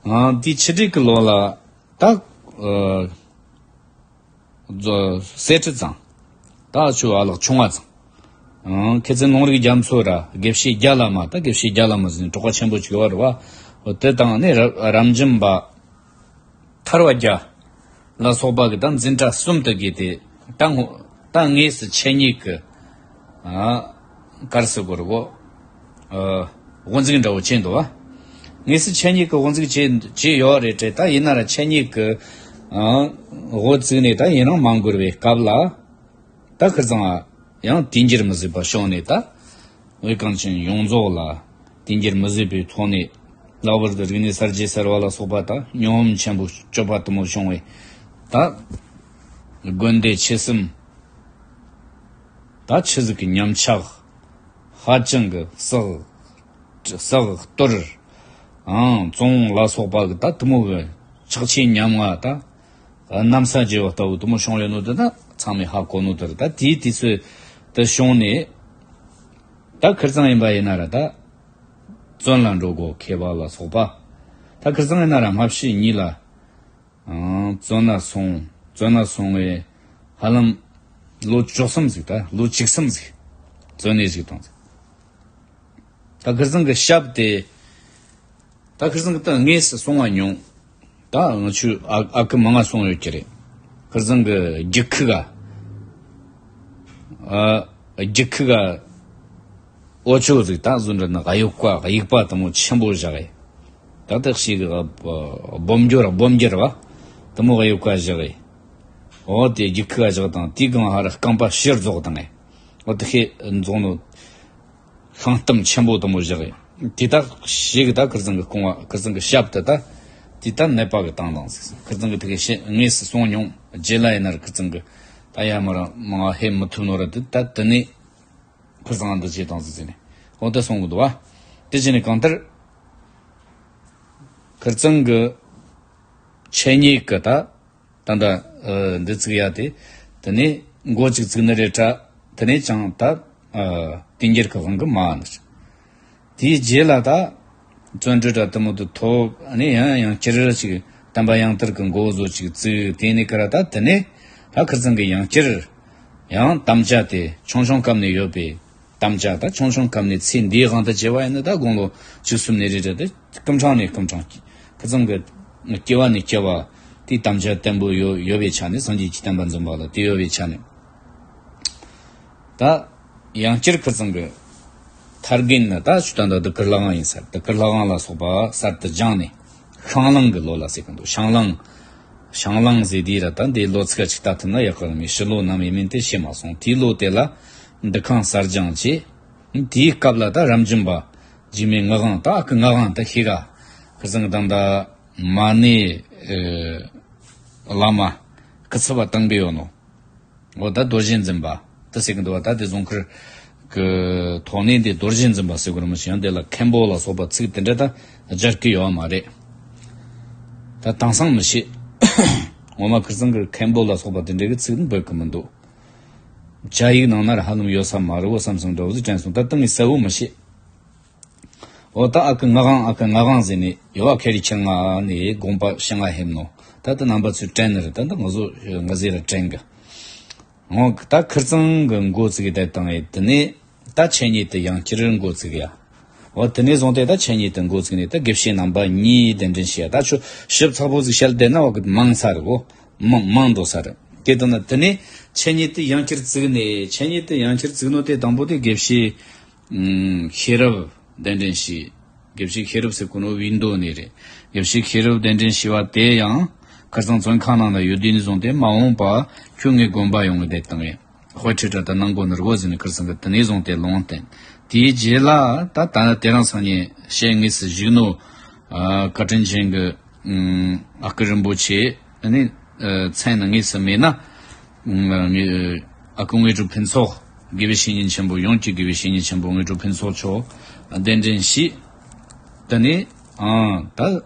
ཨ་དེ་ཆུ་སྦྲེལ་གི་ལོ་ལ་ད་ཨ་རྫོ་གསེར་ཁྲི་ཚང་། ད་ཆུ་ཨ་ལགས་ཆུང་བ་ཚང་། ཨ་མཁས་བཙུན་ལུང་རིགས་རྒྱ་མཚོ་ར་དགེ་བཤེས་རྒྱ་བླ་མ་ད་དགེ་བཤེས་རྒྱ་བླ་མ་ཟེར་ནས་གྲོགས་པ་ཆེན་པོ་ཅིག་ཡོད་རེད་པ། དེ་དང་ནི་རབ་རབ་འབྱམས་པ། ཐར་བ་རྒྱ་ལ་སོགས་པ་གི་ད་འཛིན་གྲྭ་གསུམ་དུ་གི་དེ་ད་ངོ་ད་དངོས་སུ་འཆད་ཉན་གི་ཨ་གར་སི་གོར་གོ་ཨ་དབུ་འཛུགས་འདྲ་བོ་བྱས་འདུག་བ། དངོས་སུ་འཆད་ཉན་གི་དབུ་འཛུགས་བྱས་བྱས་ཡོད་རེད་དྲན། ད་ཡིན་ན་ར་འཆད་ཉན་གི་ཨ་འགོ་བཙུགས་ནས་ད་ཡུན་རིང་མ་འགོར་བའི་སྐབས་ལ། ད་ཁིར་ཚང་ཡང་དུས་འགྱུར་མི་བཟད་པ་བྱུང་ནས་ད་བོད་གངས་ཅན་ཡོངས་རྫོགས་ལ་དུས་འགྱུར་མི་བཟད་པའི་ཐོག་ནས་ལྷག་པར་དུ་རིག་གནས་གསར་བརྗེ་ཟེར་བ་ལ་སོགས་པ་དང་སྨྱོ་ཧམ་ཆེན་པོ་སྤྱོད་པ་དུ་མོ་བྱུང་བས་ད་དགོན་སྡེ་ཆེ་གསུམ་ད་ཆི་ཟིག་གི་ཉམས་ཆག་ཧ་ཅང་གི་ཟག་ཟག་གཏོར་ཨང་བཙོང་ལ་སོགས་པ་གི་ད་དུ་མོ་གི་ཆག་ཆེ་ཉམ་ང་ད། གནམ་ས་བརྗེ་བ་ལྟ་བུ་དུ་མོ་བྱུང་ཡོད་ནོ་དེ་ད་ཚང་མས་ཧ་གོ་ནོ་དེ་རེད། ད་དེའི་དུས་ཚོད་དུ་བྱུང་ནས་ད་ཁིར་ཚང་ཡིན་པ་ཡིན་ན་ར་ད་བཙོན་ལ་འགྲོ་དགོས་མཁས་པ་ལ་སོགས་པ། ད་ཁིར་ཚང་ཡིན་ན་ར་སྨྲ་བཤད་གཉིས་ལ་ཨང་བཙོན་ན་སོང་། བཙོན་ན་སོང་བས་ཧ་ལམ་ལོ་བཅུ་གསུམ་ཟིག་ད་ལོ་བཅུ་གསུམ་ཟིག་བཙོན་ནས་ཟིག་བཏང་ཟིག་ད་ཁིར་ཚང་གི་ཞབས་དེ། ད་ཁིར་ཚང་གི་ད་དངོས་སུ་སོང་བ་མྱོང་། ད་ང་ཆུ་ཨ་ཨ་ཁུ་མང་ང་སོང་ཡོད་ཀྱི་རེད། ཁིར་ཚང་གི་རྒྱུག་ཁུ་ག་ཨ་རྒྱུག་ཁུ་ག་འོ་ཅོ་ཟིག་ད་བཟོ་འདྲ་ན་གཡུག་པ་གཡུག་པ་དུ་མོ་ཆེན་པོ་བཞག་གི། ད་ད་ཞིག་གི་སྦོམ་འགྱུར་སྦོམ་འགྱུར་བ་དུ་མོ་གཡུག་པ་བཞག་གི། འོ་དེ་རྒྱུག་ཁུ་ག་བཞག་དང་དེའི་སྒང་ཧ་ར་རྐང་པ་ཕྱིར་རྫོགས་དང་ངས་འོ་དེ་ཤེས་རྫོགས་ནོ། ཤིང་གཏམ་ཆེན་པོ་དུ་མོ་བཞག་ཡིན། དེ་དག་ཞིག་ད་ཁིར་ཚང་གི་རྐང་བ་ཁིར་ཚང་གི་ཞབས་དུ་ད་ དེ་ལྟར་ནད་པ་གི་བཏང་དང་ཟེར། ཁིར་ཚང་གི་དེ་གའི་བཤད་དངོས་སུ་གསུངས་མྱོང་། རྗེས་ལ་ཡིན་ན་ར་ཁིར་ཚང་གི་ད་ཡ་མ་ར་མ་ཧེ་མི་ཐུབ་ནོ་ར་དེ་ད་དེ་ནས་ཁིར་ཚང་འདི་བྱེད་དང་ཟེར་ཟེར་ནས་འོ་ད་གསུང་གི་འདུག་བ། དེ་བྱས་ནས་གང་ལྟར་ཁིར་ཚང་གི་འཆད་ཉན་གི་ད་ད་ད་འདི་ཚིག་ཡ་དེ་དེ་ནས་མགོ་གཅིག་ཚིག་ནི་རེད་ད། དེ་ནས་ཀྱང་ད་དེ་འགྱུར་གི་དབང་གི་མ་ནི། དེའི་རྗེས་ལ་ད་བརྩོན་འགྲུས་དྲ་དུ་མོ་དུ་ཐོབ། ཨ་ནི་ཡང་ཡང་བསྐྱར་ཅིག་བསྟན་པ་ཡང་དར་གི་མགོ་བོ་ཟོ་ཅིག་བཙུགས། དེ་ནས་ཀ་ར་ད་དེ་ནས་ད་ཁིར་ཚང་གི་ཡང་བསྐྱར་ཡང་དམ་བཅའ་དེ་ཆུང་ཆུང་སྐབས་ནས་ཡོད་པའི་དམ་བཅའ་ད་ཆུང་ཆུང་སྐབས་ནས་ཚེ་འདིའི་དབང་དུ་བྱས་པ་ཡིན་ན་ད་དགུང་ལོ་བཅུ་གསུམ་ནས་རེ་རེ་དེ་སྐུ་འཕྲང་ནས་སྐུ་འཕྲང་ཁིར་ཚང་གི་སྐྱེ་བ་ནས་སྐྱེ་བ་དེའི་དམ་བཅའ་བརྟན་པོ་ཡོད་ཡོད་པའི་ཆ་ནས་སངས་རྒྱས་ཀྱི་བསྟན་པ་འཛིན་པ་ལ་དེ་ཡོད་པའི་ཆ་ནས། ད་ཡང་བསྐྱར་ཁིར་ཚང་གི་ཐར་རྒྱན་ནི་ད་ཆུ་དང་ད་བདུད་དཀར་ལྷ་དབང་ཡིན་ས་རེད། བདུད་དཀར་ལྷ་དབང་ལ་སོགས་པ་གསར་དུ་སྦྱངས་ནས་ཤང་ལང་གི་ལོ་ལ་ཟེར་གི་འདུག་ཤང་ལང་། ཤང་ལང་ཟེར་དུས་ར་ད་འདིའི་ལོ་ཚིགས་ཅིག་ལྟ་ཐུབ་ན་ཡག་གི་རེད། མི་ཕྱི་ལོ་ནམ་ཡིན་མིན་དེ་ཤེས་མ་སོང་། དེའི་ལོ་དེ་ལ་འདུ་ཁང་གསར་སྦྱངས་བྱས། དེའི་སྐབས་ལ་ད་རབ་འབྱམས་པ་འཇིགས་མེད་ངག་དབང་ད་ཨ་ཁུ་ངག་དབང་ད་ཤེས་ག་ཁིར་ཚང་གི་ད་ད་མ་ཎི་བླ་མ་སྐུ་ཚབ་པ་བཏང་གི་ཡོད་ནོ། འོ་ད་རྡོ་རྗེ་འཛིན་པ་ད་ཟེར་གི་འདུག་བ། ད་དེ་རྫོང་ཁུལ་གི་ཐོག་ནས་འདི་རྡོ་རྗེ་འཛིན་པ་ཟེར་དགོས་རེད་མ་གཞི་ཡང་དེ་ལ་མཁན་པོ་ལ་སོགས་པ་ཚིག་དེ་འདྲ་ད་སྦྱར་གི་ཡོད་མ་རེད། ད་དེང་སང་མི་ཤེས། ངོ་མ་ཁིར་ཚང་གི་མཁན་པོ་ལ་སོགས་པ་དེ་འདྲ་གི་ཚིག་འབོད་གི་མི་འདུག་བཅའ་ཡིག་ནང་ན་ར་ཧ་ལམ་ཡོད་ས་མ་རེད། འོ་བསམ་བསམ་འདྲ་བོ་ཟིག་དྲན་སོང་། ད་དེང་གི་གསལ་བོ་མི་ཤེས། འོ་ད་ཨ་ཁུ་ངག་དབང་ཨ་ཁུ་ངག་དབང་ཟེར་ནས་ཡོད་བ། ཁེ་རི་ཁྱེར་ང་ནས་དགོངས་པ་ཞུ་ང་ཧེམ་ནོ། ད་ལྟ་རྣམ་པ་ཚོས་དྲན་ནི་རེད། ད་ལྟ་ང་ཚོ་ང་ཟེར་ར་དྲན་གི། འོ་ད་ཁིར་ཚང་གི་འགོ་ཚུགས་ཡི་ད་དང་ཡི་དེ་ནས་ད་འཆད་ཉན་དེ་ཡང་བསྐྱར་འགོ་ཚུགས་ཡ། འོ་དེ་ནས་བཟུང་སྟེ་ད་འཆད་ཉན་དེ་འགོ་ཚུགས་ནས་ད་དགེ་བཤེས་རྣམ་པ་གཉིས་གདན་འདྲེན་བྱས་ཡ། ད་ཆོ་ཞིབ་ཚགས་པོ་ཟིག་བཤད་བསྡད་ན་བ་གི་མང་ས་རེད། འོ་མང་མང་འགྲོ་ས་རེད། དེ་ལྟ་ན་དེ་ནས་འཆད་ཉན་དེ་ཡང་བསྐྱར་བཙུགས་ནས་འཆད་ཉན་དེ་ཡང་བསྐྱར་བཙུགས་ནོ་དེ་དང་པོ་དེ་དགེ་བཤེས་ཤེས་རབ་གདན་འདྲེན་བྱས། དགེ་བཤེས་ཤེས་རབ་ཟེར་གོ་ནོ་བིས་མདོ་ནས་རེད། དགེ་བཤེས་ཤེས་རབ་གདན་འདྲེན་བྱས་པ་དེ་ཡང་ཁ་སང་བཙོན་ཁང་ནང་ལ་ཡོད་དུས་ནས་བཟུང་སྟེ་མ་འོངས་པ་ཁྱོད་ངའི་དགོན་པ་ཡོང་གི་བསྡད་དང་ངས་དཔེ་ཁྲིད་དྲ་ད་གནང་དགོས་ནི་རེད་གོ་ཟེར་ནས་ཁིར་ཚང་གི་དེ་ནས་བཟུང་སྟེ་ལུང་བསྟན། དེའི་རྗེས་ལ་ད་ད་དེ་རིང་སང་ཉིན་བཤད་དངོས་སུ་བཞུགས་ནོ། ཨ་བཀའ་དྲིན་ཅན་གྱི་ཨ་ཁུ་རིན་པོ་ཆེ་ནི་མཚན་ནི་དངོས་སུ་མེད་ན། ཨ་ཁུ་དངོས་གྲུབ་ཕུན་ཚོགས། དགེ་བའི་བཤེས་གཉེན་ཆེན་པོ། ཡོངས་ཀྱི་དགེ་བའི་བཤེས་གཉེན་ཆེན་པོ་དངོས་གྲུབ་ཕུན་ཚོགས་མཆོག་གདན་འདྲེན་ཞུས། དེ་ནས་ཨང་ད་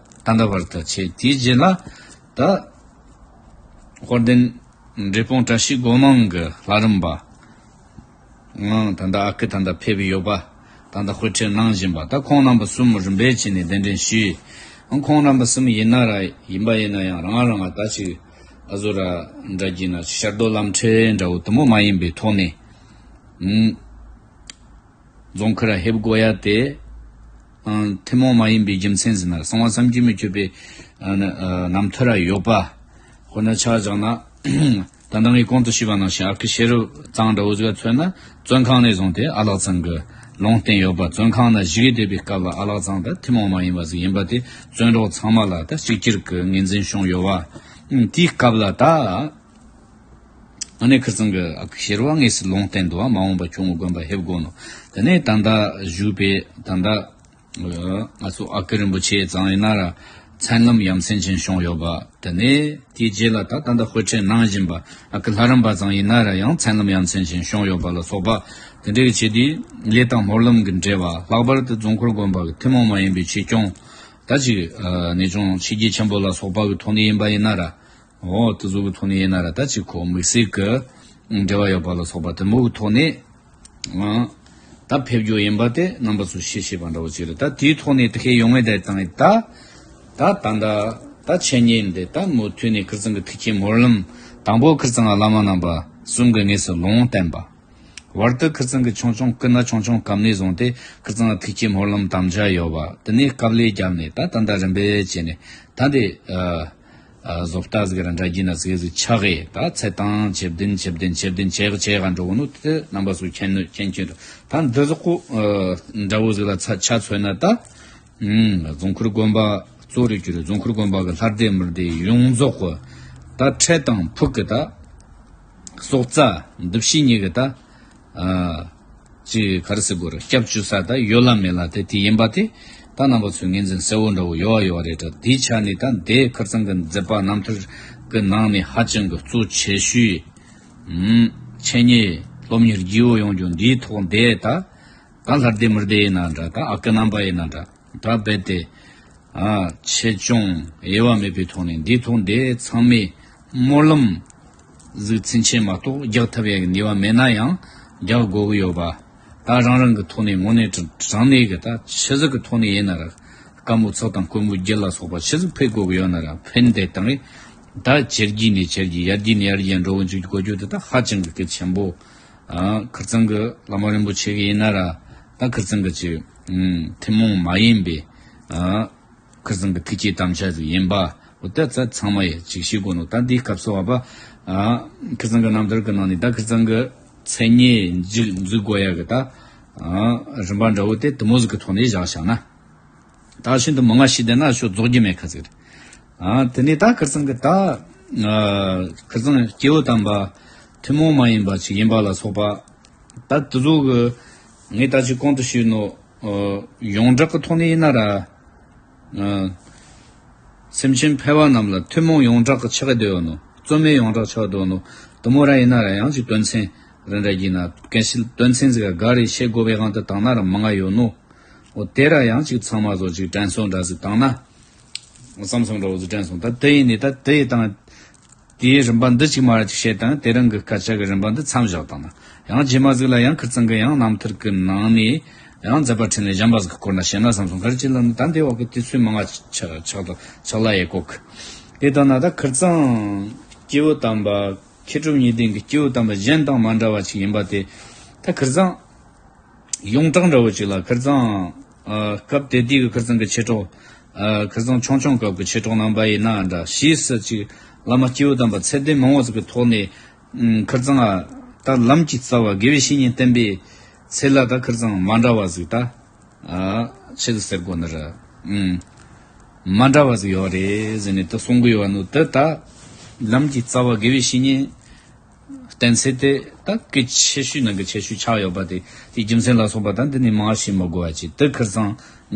ད་ལྟ་བར་དུ་བྱས། དེའི་རྗེས་ལ་ད་དཔལ་ལྡན་འབྲས་སྤུངས་བཀྲ་ཤིས་སྒོ་མང་གི་ལྷ་རམས་པ། ང་ད་ལྟ་ཨ་ཁུ་ད་ལྟ་ཕེབས་ཡོད་པ། ད་ལྟ་དཔེ་ཁྲིད་གནང་བཞིན་པ། ད་ཁོང་རྣམ་པ་གསུམ་རིམ་པས་བྱས་ནས་གདན་འདྲེན་ཞུས། ཁོང་རྣམ་པ་གསུམ་ཡིན་ན་ར་ཡིན་པ་ཡིན་ན་ཡང་རང་རང་ད་ཅིག་ཨ་ཟོ་ར་འདྲ་གྱིས་ན་ཅིག་ཤར་རྡོ་ལམ་ཁྲིད་འདྲ་བོ་དུ་མོ་མ་ཡིན་པའི་ཐོག་ནས། ཨུམ། རྫོང་ཁུལ་ར་ཕེབས་དགོས་ཡ་དེ། ཨང་ཐུན་མོང་མ་ཡིན་པའི་རྒྱུ་མཚན་ཟིན་ན་གསང་བ་བསམ་གྱིས་མི་ཁྱབ་པའི་ཨ་ནི་ཨ་རྣམ་ཐར་ར་ཡོད་པ། དཔེར་ན་ཆ་བཞག་ན། ད་ལྟ་ངས་གོང་དུ་ཞུས་པ་ནང་བཞིན་ཨ་ཁུ་ཤེས་རབ་གཙང་འདྲ་བོ་ཟིག་ལ་མཚོན་ན་བཙོན་ཁང་ནས་བཟུང་སྟེ་ཨ་ལགས་ཚང་གི་ལུང་བསྟན་ཡོད་པ། བཙོན་ཁང་ན་བཞུགས་བསྡད་པའི་སྐབས་ལ་ཨ་ལགས་ཚང་ད་ཐུན་མོང་མ་ཡིན་པ་ཟིག་ཡིན་པ་དེ་བཙོན་རོགས་ཚང་མ་ལ་ད་གཅིག་གྱུར་གྱི་ངོས་འཛིན་བྱུང་ཡོད་པ། དེའི་སྐབས་ལ་ད། ཨ་ནེ་ཁིར་ཚང་གི་ཨ་ཁུ་ཤེས་རབ་དངོས་སུ་ལུང་བསྟན་འདུག་བ། མ་འོངས་པ་ཁྱོད་ངའི་དགོན་པ་ཕེབས་དགོས་ནོ། དེ་ནས་ད་ལྟ་བཞུགས་པའི་ད་ལྟ་ང་ཚོ་ཨ་ཁུ་རིན་པོ་ཆེ་ཙང་ཡིན་ན་ར་མཚན་ལམ་ཡ་མཚན་ཅན་བྱུང་ཡོད་པ། དེ་ནས་དེའི་རྗེས་ལ་ད་ད་ལྟ་དཔེ་ཁྲིད་གནང་བཞིན་པ་ཨ་ཁུ་ལྷ་རམས་པ་ཙང་ཡིན་ན་ར་ཡང་མཚན་ལམ་ཡ་མཚན་ཅན་བྱུང་ཡོད་པ་ལ་སོགས་པ། དེ་འདྲའི་ཆེད་དུ་ལས་དང་སྨོན་ལམ་གྱི་འབྲེལ་བ། ལྷག་པར་དུ་རྫོང་ཁུལ་དགོན་པ་གི་ཐུན་མོང་མ་ཡིན་པའི་ཆོས་སྐྱོང་ད་ཅིག་ནས་ཀྱང་ཆོས་བརྒྱུད་ཆེན་པོ་ལ་སོགས་པ་གི་ཐོག་ནས་ཡིན་པ་ཡིན་ན་ར། འོ་དེ་ཚོ་གི་ཐོག་ནས་ཡིན་ན་ར་ད་ཅིག་ཁོ་དམིགས་བསལ་གི་འབྲེལ་བ་ཡོད་པ་ལ་སོགས་པ་དེ་མོ་གི་ཐོག་ནས་ཨང་ད་ཕེབས་རྒྱུ་ཡིན་པ་དེ་རྣམ་པ་ཚོ་ཤེས་ཤེས་པ་འདྲ་བོ་ཅིག་རེད། ད་དེའི་ཐོག་ནས་དེ་ཁའི་ཡོང་ངེས་དེ་དང་ད་ད་ད་ད་ད་འཆད་ཉན་འདི་ད་མུ་མཐུད་ནས་ཁིར་ཚང་གི་ཐུགས་བསྐྱེད་སྨོན་ལམ་དང་པོ་ཁིར་ཚང་གི་བླ་མ་རྣམ་པ་གསུམ་གི་དངོས་སུ་ལུང་བསྟན་པ། བར་དུ་ཁིར་ཚང་གི་ཆུང་ཆུང་སྐུ་ན་ཆུང་ཆུང་སྐབས་ནས་བཟུང་སྟེ་ཁིར་ཚང་ལ་ཐུགས་བསྐྱེད་སྨོན་ལམ་དམ་བཅའ་ཡོད་པ། དེ་ནས་དཀའ་ལས་བརྒྱབ་ནས་ད་ད་ལྟ་རིམ་པས་བྱས་ནས་ད་འདི་ཨ་ཨ་བཟོ་ལྟ་ཟིག་ར་འདྲ་རྒྱུ་ན་ཟིག་ཟིག་ཆགས་ཡས། ད་ཚད་དང་ཆེ་བདུན་ཆེ་བདུན་ཆེ་བདུན་ཆེ་ག་ཆེ་ག་འགྲོ་གོ་ནོ་དེ་རྣམ་པ་ཚོ་མཁྱེན་ནོ་མཁྱེན་གྱི་འདུག་ད་འདི་ཟོག་གོ་ཨ་འདྲ་བོ་ཟིག་ལ་ཚ་ཆ་མཚོན་ན་ད། ཨུམ། རྫོང་ཁུལ་དགོན་པ་གཙོ་རེ་གྱུར་རྫོང་ཁུལ་དགོན་པ་གི་ལྷ་སྡེ་མི་སྡེ་ཡོངས་རྫོགས་གི་ད་ཁྲལ་དང་ཕུག་གི་ད་སྲོག་རྩ་འདི་ཕྱི་གཉིས་གི་ད་ཨ་ཅི་ག་རེ་ཟེར་དགོས་རེད། སྐྱབས་བཅོལ་ས་ད་ཡོད་ལ་མེད་ལ་དེ་དེ་ཡིན་པ་དེ་ ད་རྣམ་པ་ཚོས་ངོས་འཛིན་གསལ་བོ་འདྲ་བོ་ཡོད་བ་ཡོད་རེད་དྲ། དེའི་ཆ་ནས་ད་དེ་ཁིར་ཚང་གི་མཛད་པ་རྣམ་ཐར་གི་ནང་ནས་ཧ་ཅང་གི་གཙོ་ཆེ་ཤོས། ཨུམ། འཆད་ཉན་སློབ་གཉེར་རྒྱས་པོ་ཡོང་རྒྱུ་འདིའི་ཐོག་འདི་ད། ད་ལྷ་སྡེ་མི་སྡེ་ཡིན་ན་འདྲ། ད་ཨ་ཁུ་རྣམ་པ་ཡིན་ན་འདྲ། ད་རྦད་དེ། ཨ། ཆེ་ཆུང་དབྱེ་བ་མེད་པའི་ཐོག་ནས་འདིའི་ཐོག་འདི་ཚང་མས་སྨོན་ལམ་ཟིག་ཚུན་ཆད་མ་གཏོགས་རྒྱག་ཐུབ་ཡག་གི་ནུས་པ་མེད་ན་ཡང་རྒྱག་དགོས་ཀྱི་ཡོད་པ། ད་རང་རང་གི་ཐོག་ནས་དངོས་གནས་དྲང་གནས་ཀྱི་ད་ཆི་ཟིག་གི་ཐོག་ནས་ཡིན་ན་ར། དཀའ་མོ་ཚིག་དང་དཀོན་མོ་རྒྱུད་ལ་སོགས་པ་ཆི་ཟིག་ཕེབས་དགོས་ཀྱི་ཡོད་ན་ར། ཕན་བདེ་དང་། ད་ཇེ་རྒྱས་ནས་ཇེ་རྒྱས། ཡར་རྒྱས་ནས་ཡར་རྒྱས་འགྲོ་གི་འཇུག་དགོས་རྒྱུ་དེ་ད་ཧ་ཅང་གི་གལ་ཆེན་པོ། ཨ། ཁིར་ཚང་གི་བླ་མ་རིན་པོ་ཆེ་གི་ཡིན་ན་ར། ད་ཁིར་ཚང་གི་ཅིག་ཨུམ། ཐུན་མོང་མ་ཡིན་པའི། ཨ། ཁིར་ཚང་གི་ཐུགས་བསྐྱེད་དམ་བཅའ་ཟིག་ཡིན་པ། འོ་ད་ཚ་ཚང་མ་ཡི་ཅིག་ཤེས་དགོས་ནོ། ད་འདིའི་སྐབས་སུ་བ་པ། ཨ། ཁིར་ཚང་གི་རྣམ་ཐར་གི་ནང་ནས་ད་ཁིར་ཚང་གི་མཚན་ཉིད་འཇིག་འཛུགས་དགོས་ཡ་གི་ད། ཨ། རིམ་པ་འདྲ་བོ་དེ་དུ་མོ་ཟིག་གི་ཐོག་ནས་བཞག་བཞག་ན། ད་ཤིན་ཏུ་མང་ང་ཞིག་བསྡད་ན་ཤོ་རྫོགས་རྒྱུ་མེད་ཁ་ཟིག་རེད། ཨ། དེ་ནས་ད་ཁིར་ཚང་གི་ད། ཨ། ཁིར་ཚང་སྐྱེས་བུ་དམ་པ་ཐུན་མོང་མ་ཡིན་པ་ཅིག་ཡིན་པ་ལ་སོགས་པ། ད་དུ་ཟོ་གི་ངས་ད་ཅིག་གོང་དུ་ཞུས་ནོ། ཨ། ཡོངས་གྲགས་ཀྱི་ཐོག་ནས་ཡིན་ན་ར། ཨ། སེམས་ཅན་ཕལ་བ་རྣམས་ལ་ཐུན་མོང་ཡོངས་གྲགས་ཀྱི་ཆགས་བསྡད་ཡོད་ནོ། རྩོད་མེད་ཡོངས་གྲགས་ཆགས་བསྡད་ཡོད་ནོ། དུ་མོ་ར་ཡིན་ན་ར་ཡང་ཅིག་དོན་ཚན་རེ་འདྲ་བགྱིས་ན་གལ་སྲིད་དོན་ཚན་ཟིག་ག་ག་རེ་བཤད་དགོས་པའི་དབང་དུ་བཏང་ན་ར་མང་ང་ཡོད་ནོ། འོ་དེ་ར་ཡང་ཅིག་ཚང་མ་བཟོ་ཅིག་དྲན་གསོ་འདྲ་ཟིག་བཏང་ན། བསམ་བསམ་འདྲ་བོ་ཟིག་དྲན་སོང་། ད་དེ་ཡིན་ནི་ད་དེ་ཡི་དང་། དེའི་རིམ་པ་འདི་གཅིག་མ་ར་ཅིག་བཤད་དང་། དེ་རིང་གི་སྐད་ཆ་གི་རིམ་པ་འདི་མཚམས་བཞག་དང་ན། ཡང་རྗེས་མ་ཟིག་ལ་ཡང་ཁིར་ཚང་གི་ཡང་རྣམ་ཐར་གི་ནང་ནས་ཡང་མཛད་པ་འཕྲིན་ལས་གཞན་པ་ཟིག་གི་སྐོར་ན་བཤད་ན་བསམ་སོང་། ག་རེ་ཅི་ལ་ནི་ད་འདི་འོག་གི་དུས་ཚོད་མང་ང་ཆག་ཆག་ཆག་ལ་ཡེ་གོ་གི། དེ་ལྟ་ན་ད་ཁིར་ཚང་སྐྱེས་བུ་དམ་པ། མཁས་གྲུབ་གཉིས་ལྡན་གྱི་སྐྱེས་བུ་དམ་པ་གཞན་དང་མ་འདྲ་བ་ཅིག་ཡིན་པ་དེ། ད་ཁིར་ཚང་ཡོངས་གྲགས་འདྲ་བོ་ཅིག་ལ་ཁིར་ཚང་། ཨ། སྐབས་དེ་དུས་ཀྱི་ཁིར་ཚང་གི་མཆེད་གྲོགས། ཨ། ཁིར་ཚང་ཆུང་ཆུང་སྐབས་ཀྱི་མཆེད་གྲོགས་རྣམ་པ་ཡིན་ན་འདྲ། ཕྱིས་སུ་ཅིག་བླ་མ་སྐྱེས་བུ་དམ་པ་ཚད་ལྡན་མང་བོ་ཟིག་གི་ཐོག་ནས། ཨུམ། ཁིར་ཚང་ཨ། ད་ལམ་གྱི་རྩ་བ་དགེ་བའི་བཤེས་གཉེན་བསྟེན་པའི་ཚེ་ལ་ད་ཁིར་ཚང་མ་འདྲ་བ་ཟིག་ད། ཨ། ཆི་ཟིག་ཟེར་དགོས་ནི་རེད། ཨུམ། མ་འདྲ་བ་ཟིག་ཡོད་རེད་ཟེར་ནས་དེ་གསུང་གི་ཡོད་ནོ། དེ་ད་ལམ་གྱི་རྩ་བ་དགེ་བའི་བཤེས་གཉེན་བསྟེན་ཚེ་དེ་ད་གལ་ཆེ་ཤོས་ནང་གི་ཆེ་ཤོས་ཆགས་ཡོད་པ་དེ། དེའི་རྒྱུ་མཚན་ལ་སོགས་པ་ད་འདི་ནས་མང་བ་ཞིག་མི་དགོས་པ་ཅིག་དེ་ཁིར་ཚང་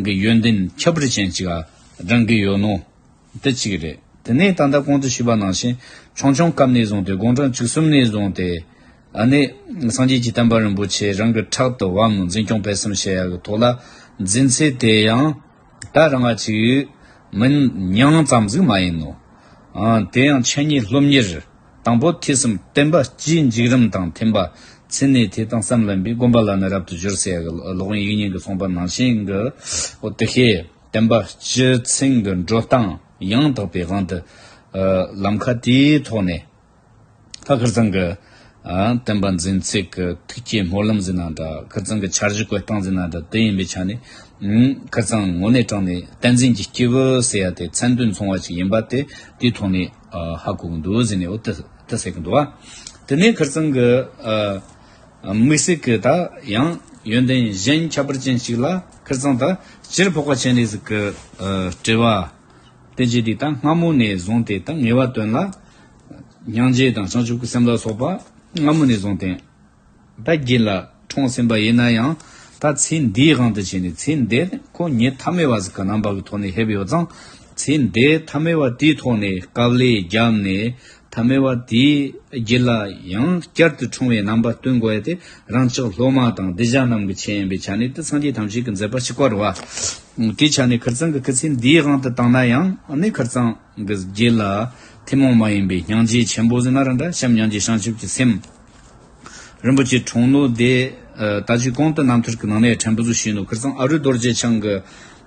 གི་ཡོན་ཏན་ཁྱད་པར་ཅན་ཅིག་ཨ། བགྲང་གི་ཡོད་ནོ། དེ་གཅིག་རེད། དེ་ནས་ད་ལྟ་གོང་དུ་ཞུས་པ་ནང་བཞིན་ཆུང་ཆུང་སྐབས་ནས་བཟུང་སྟེ། དགུང་གྲངས་བཅུ་གསུམ་ནས་བཟུང་སྟེ། ཨ་ནི་སངས་རྒྱས་ཀྱི་བསྟན་པ་རིན་པོ་ཆེ་རང་གི་ཕྲག་ཏུ་བབས་ནོ། འཛིན་སྐྱོང་སྤེལ་གསུམ་བྱེད་ཡག་གི་ཐོག་ལ་འཛིན་ཚད་དེ་ཡང་ད་རང་ང་ཅིག་མིན་མྱང་ཙམ་ཟིག་མ་ཡིན་ནོ། ཨ། དེ་ཡང་འཆད་ཉན་སློབ་གཉེར། དང་པོ་ཐོས་བསམ་བསྟན་པ་སྤྱིའི་འཇིགས་རིམ་དང་མཐུན་པ། ཚུལ་གནས་དེ་དང་བསམ་ལྡན་པས། སྒོམ་པ་ལ་ནི་རབ་ཏུ་སྦྱོར་ཟེར་ཡག་གི་སློབ་དཔོན་ཡིག་རྙིང་གིས་གསུངས་པ་ནང་བཞིན་གྱི། འོ་དེ་ཤེས། བསྟན་པ་སྤྱི་མཚན་གྱི་འགྲོ་སྟངས་ཡང་དག་པའི་དབང་དུ། ཨ། ལམ་ཁ་དེའི་ཐོག་ནས། ད་ཁིར་ཚང་གི། ཨ། བསྟན་པ་འཛིན་ཚད་ཀྱི་ཐུགས་བསྐྱེད་སྨོན་ལམ་ཟེར་ན་འདྲ། ཁིར་ཚང་གི་འཆར་གཞི་བཀོད་སྟངས་ཟེར་ན་འདྲ། དེ་ཡིན་པའི་ཆ་ནས། ཨུམ། ཁིར་ཚང་དངོས་གནས་དྲང་ནས་བསྟན་འཛིན་གྱི་སྐྱེས་བུ་ཟེར་ཡ་དེ་མཚན་དོན་མཚུངས་པ་ཅིག་ཡིན་པ་དེ་དེའི་ཐོག་ནས། ཨ། ཧ་གོ་གི་འདུག་ཟེར་ནས། འོ་དེ་དེ་ཟེར་གི་འདུག་བ། དེ་ནས་ཁིར་ཚང་གི། ཨ། དམིགས་བསལ་གྱི་ད་ཡང་ཡོན་ཏན་གཞན་ཁྱད་པར་ཅན་ཞིག་ལ། ཁིར་ཚང་ད་སྤྱིར་འཕགས་པ་སྤྱན་རས་གཟིགས་ཀྱི། ཨ། སྤྲུལ་པ་དེ་ཅི་དེ་ད་སྔ་མོ་ནས་བཟུང་སྟེ། ད་ངེས་པ་དོན་ལ་སྙིང་རྗེ་དང་བྱང་ཆུབ་ཀྱི་སེམས་ལ་སོགས་པ་སྔ་མོ་ནས་བཟུང་སྟེ། ད་རྒྱུད་ལ་འཁྲུངས་ཟིན་པ་ཡིན་ན་ཡང་། ད་ཚེ་འདིའི་དབང་དུ་བྱས་ནས། ཚེ་འདི་ཁོ་ཉིད་ཐ་མལ་བ་ཟིག་གི་རྣམ་པ་གི་ཐོག་ནས་ཕེབས་ཡོད་ཙང་། ཚེ་འདི་ཐ་མལ་བ་དེའི་ཐོག་ནས་དཀའ་ལས་བརྒྱབ་ནས། ཐ་མལ་བ་དེའི་རྒྱུད་ལ་ཡང་བསྐྱར་དུ་འཁྲུངས་པའི་རྣམ་པ་སྟོན་དགོས་ཡ་དེ། རང་ཅག་སློབ་མ་དང་གདུལ་བྱ་རྣམས་ཀྱི་ཆེད་ཡིན་པའི་ཆ་ནས། དེ་སངས་རྒྱས་ཐམས་ཅད་ཀྱི་མཛད་པ་གཅིག་པ་རེད་བ། དེའི་ཆ་ནས་ཁིར་ཚང་གི་སྐུ་ཚེ་འདིའི་དབང་དུ་བཏང་ན་ཡང་། ཨ་ནི་ཁིར་ཚང་གི་རྒྱུད་ལ་ཐུན་མོང་མ་ཡིན་པའི་སྙིང་རྗེ་ཆེན་པོ་ཟེར་ན་ར་འདྲ། བྱམས་སྙིང་རྗེ་བྱང་ཆུབ་ཀྱི་སེམས་རིན་པོ་ཆེ་འཁྲུངས་ནོ་དེ། ཨ། ད་ཅི་གོང་དུ་རྣམ་ཐར་གྱི་ནང་ནས་ཕྲན་བུ་ཟིག་ཞུས་ནོ། ཁིར་ཚང་ཨ་རུ་རྡོ་རྗེ་འཆང་གི།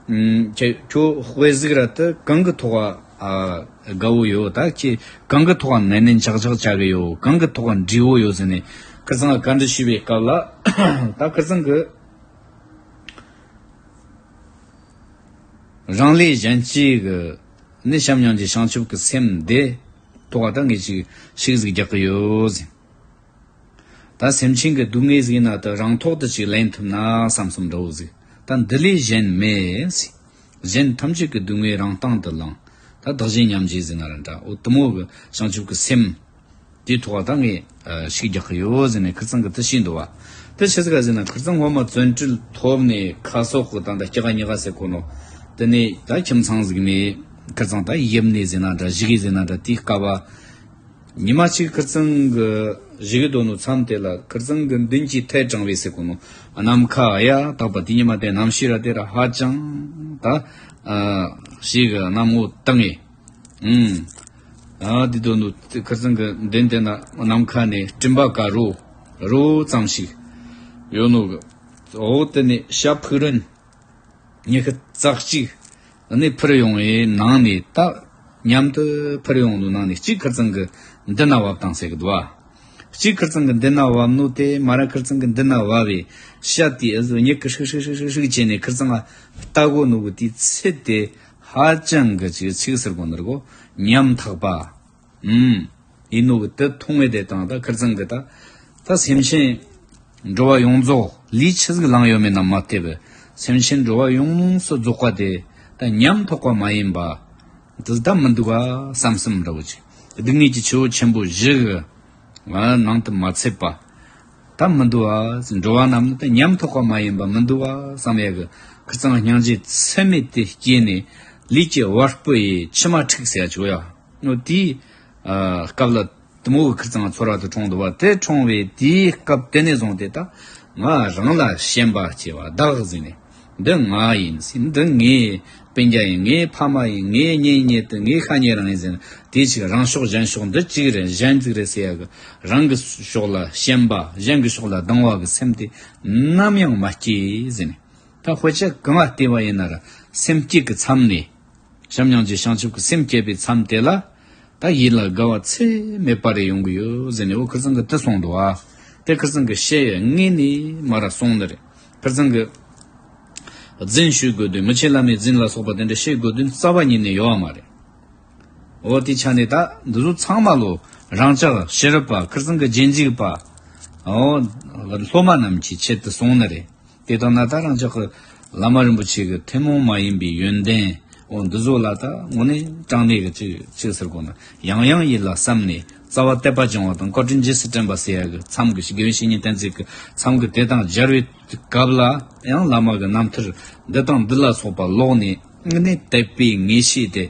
ཨུམ། ཁྱེད་ཁྱོད་དཔེ་ཟིག་ར་དེ་གང་གི་ཐོག་ཨ་དགའ་བོ་ཡོད། ད་ཁྱེད་གང་གི་ཐོག་ནན་ནན་ཆག་ཆག་བྱ་གི་ཡོད། གང་གི་ཐོག་འདྲིས་བོ་ཡོད་ཟེར་ནས་ཁིར་ཚང་ལ་བཀའ་འདྲི་ཞུས་པའི་སྐབས་ལ། ད་ཁིར་ཚང་གི། རང་ལས་གཞན་གཅེས་ཀྱི་ནི་བྱམས་སྙིང་རྗེ་བྱང་ཆུབ་ཀྱི་སེམས་འདི་ཐོག་ད་ངས་ཅིག་ཤིག་ཟིག་རྒྱག་གི་ཡོད་ཟེར། ད་སེམས་ཅན་གྱི་སྡུག་བསྔལ་ཟིག་ན་ད་རང་ཐོག་ཏུ་ཅིག་ལེན་ཐུབ་ན་བསམ་བསམ་འདྲ་བོ་ཟིག། ད་འདི་ལས་གཞན་མེད་ཟེར། གཞན་ཐམས་ཅད་ཀྱི་སྡུག་བསྔལ་རང་སྟེང་དུ་བླངས། ད་བདག་གཞན་མཉམ་བརྗེ་ཟེར་ན་ར་འདྲ། འོ་དེ་མོ་གི་བྱང་ཆུབ་ཀྱི་སེམས། དེའི་ཐོག་ད་ངས་ཨ་ཤུགས་རྒྱག་གི་ཡོད་ཟེར་ནས་ཁིར་ཚང་གིས་དེ་བཤད་འདུག་བ། དེ་ཆི་ཟིག་ག་ཟེར་ན་ཁིར་ཚང་སྔོན་མ་བཙོན་གྲོལ་ཐོབ་ནས་ཁ་སོག་གི་ད་ད་སྐྱ་ཀ་ཉི་ཀ་ཟེར་གོ་ནོ། དེ་ནས་ད་ཁྱིམ་ཚང་ཟིག་ནས་ཁིར་ཚང་ད་ཡིབ་ནས་ཟེར་ན་འདྲ་བཞུགས་གི་ཟེར་ན་འདྲ། དེའི་སྐབས་བ་ཉི་མ་གཅིག་ཁིར་ཚང་གི་བཞུགས་གི་འདུག་ནོ་མཚམས་དེ་ལ་ཁིར་ཚང་གི་མདུན་གྱི་ཐལ་དྲངས་པའི་ཟེར་གོ་ནོ། ནམ་མཁའ་ཡ་དག་པ་དེ་ཉི་མ་དེ་གནམ་གཤིས་ར་དེ་ར་ཧ་ཅང་ད་ཨ་ཞིག་གནམ་ངོ་དྭངས་ངེ། ཨུམ། ཨ་འདི་དོན་དུ་ཁིར་ཚང་གི་མདུན་དེ་ན་ནམ་མཁའ་ནས་སྤྲིན་པ་དཀར་རོ་རོ་ཙམ་ཞིག་ཡོད་ནོ་གི། འོ་དེ་ནས་ཤ་ཕུག་རོན་ཉི་ཤུ་རྩ་གཅིག་ནས་འཕུར་ཡོང་བའི་ནང་ནས་ད་མཉམ་དུ་འཕུར་ཡོང་ནོ་ནང་ནས་གཅིག་ཁིར་ཚང་གི་མདུན་ན་བབས་དང་ཟེར་གི་འདུག་བ། གཅིག་ཁིར་ཚང་གི་མདུན་ན་བབས་ནོ་དེ་མ་ར་ཁིར་ཚང་གི་མདུན་ན་བབས་པའི་ཤ་དེ་ཨ་ཟོ་མྱིག་གི་ཧྲིག་ཧྲིག་ཧྲིག་ཧྲིག་བྱས་ནས་ཁིར་ཚང་ལ་ལྟ་གོ་ནོ་གི་དེའི་ཚེ་དེ་ཧ་ཅང་གི་ཅིག་ཚིག་ཟེར་གོ་ནི་རེད་གོ། ཉམ་ཐག་པ། ཨུམ། ཡིན་ནོ་གི་དེ་མཐོང་བའི་དེ་དང་ད་ཁིར་ཚང་གི་ད་ད་སེམས་ཅན་འགྲོ་བ་ཡོངས་རྫོགས་ལུས་ཆི་ཟིག་ལངས་ཡོད་མེད་ན་མ་བལྟས་པའི་སེམས་ཅན་འགྲོ་བ་ཡོངས་སུ་རྫོགས་པ་དེ་ད་ཉམ་ཐག་པ་མ་ཡིན་པ། འདི་ལྟ་མི་འདུག་ག་བསམ་བསམ་འདྲ་བོ་ཅིག་སྡུག་བསྔལ་གྱི་ཆུ་བོ་ཆེན་པོ་བཞི་གི་ནང་དུ་མ་ཚུད་པ། ད་མི་འདུག་ག་འགྲོ་བ་རྣམས་ནི་ད་ཉམ་ཐག་པ་མ་ཡིན་པ་མི་འདུག་ག་བསམ་ཡ་གི་ཁིར་ཚང་སྙིང་རྗེ་ཚད་མེད་དེ་སྐྱེས་ནས་ལུས་ཀྱི་བ་སྤུ་ཡི་མཆི་མ་འཁྲིགས་ཟེར་ཡ་ཅིག་ཡོད་ཡ། ནོ་དེའི་ཨ་སྐབས་ལ་དེ་མོ་གི་ཁིར་ཚང་ཚོར་བ་དེ་འཁྲུངས་འདུག་བ། དེ་འཁྲུངས་པའི་དེའི་སྐབས་དེ་ནས་བཟུང་སྟེ་ད་ང་རང་ལ་ཞེན་པ་སྐྱེ་བ་བདག་ཟེར་ནས། འདི་ང་ཡིན་ཟེར། འདི་ངའི་སྤུན་ཀྱག་ཡིན། ངའི་ཕ་མ་ཡིན། ངའི་གཉེན་ཉེ་དུ་ངའི་ཤ་ཉེ་རང་ཡིན་ཟེར་ན། དེའི་ཕྱིར་རང་ཕྱོགས་གཞན་ཕྱོགས་འདི་གཅིག་རེད་གཞན་གཅིག་རེད་ཟེར་ཡ་གི་རང་གི་ཕྱོགས་ལ་ཞེན་པ། གཞན་གྱི་ཕྱོགས་ལ་སྡང་བ་གི་སེམས་དེ་ནམ་ཡང་མ་སྐྱེ་ཟེར་ནས། ད་དཔེ་ཆ་གང་ལ་བལྟས་པ་ཡིན་ན་ར་སེམས་བསྐྱེད་ཀྱི་མཚམས་ནས། བྱམས་སྙིང་རྗེ་བྱང་ཆུབ་ཀྱི་སེམས་བསྐྱེད་པའི་མཚམས་དེ་ལ། ད་ཡིད་ལ་དགའ་བ་ཚད་མེད་པ་རེ་ཡོང་གི་ཡོད་ཟེར་ནས་འོ་ཁིར་ཚང་གིས་དེ་གསུངས་འདུག་ཨ། དེ་ཁིར་ཚང་གིས་བཤད་ཡ་དངོས་ནས་མ་ར་གསུངས་ནི་རེད། ཁིར་ཚང་གིས་རྫུན་ཤོད་དགོས་དོན། མི་ཆེན་བླ་མའི་རྫུན་ལ་སོགས་པ་དེ་འདྲ་བཤད་དགོས་དོན་རྩ་བ་ཉིད་ནས་ཡོད་བ་མ་རེད། འོ་དེ་ཆ་ནས་ད་འདི་ཚོ་ཚང་མ་ལོ་རང་ཅག་ཕྱི་རབས་པ་ཁིར་ཚང་གི་རྗེས་འཇུག་པ། འོ་སློབ་མ་རྣམས་ཀྱི་ཆེད་དུ་གསུངས་ནི་རེད། དེ་ལྟར་ན་ད་རང་ཅག་གི་བླ་མ་རིན་པོ་ཆེ་གི་ཐུན་མོང་མ་ཡིན་པའི་ཡོན་ཏན། འོ་འདི་ཚོ་ལ་ད་དངོས་གནས་དྲང་གནས་ཀྱི་ཅིག་ཅིག་ཟེར་དགོས་ན་ཡང་ཡང་ཡིད་ལ་བསམ་ནས་རྩ་བ་དད་པ་སྦྱང་བ་དང་བཀའ་དྲིན་རྗེས་སུ་དྲན་པ་ཟེར་ཡ་གི་མཚམས་ཀྱི་དགེ་བའི་བཤེས་གཉེན་བསྟེན་ཚིག་གི་མཚམས་ཀྱི་དེ་དང་སྦྱར་བའི་སྐབས་ལ་ཡང་བླ་མ་གི་རྣམ་ཐར་འདི་དང་འདི་ལ་སོགས་པ་ཀློག་ནས་དངོས་གནས་དད་པའི་ངེས་ཤེས་དེ་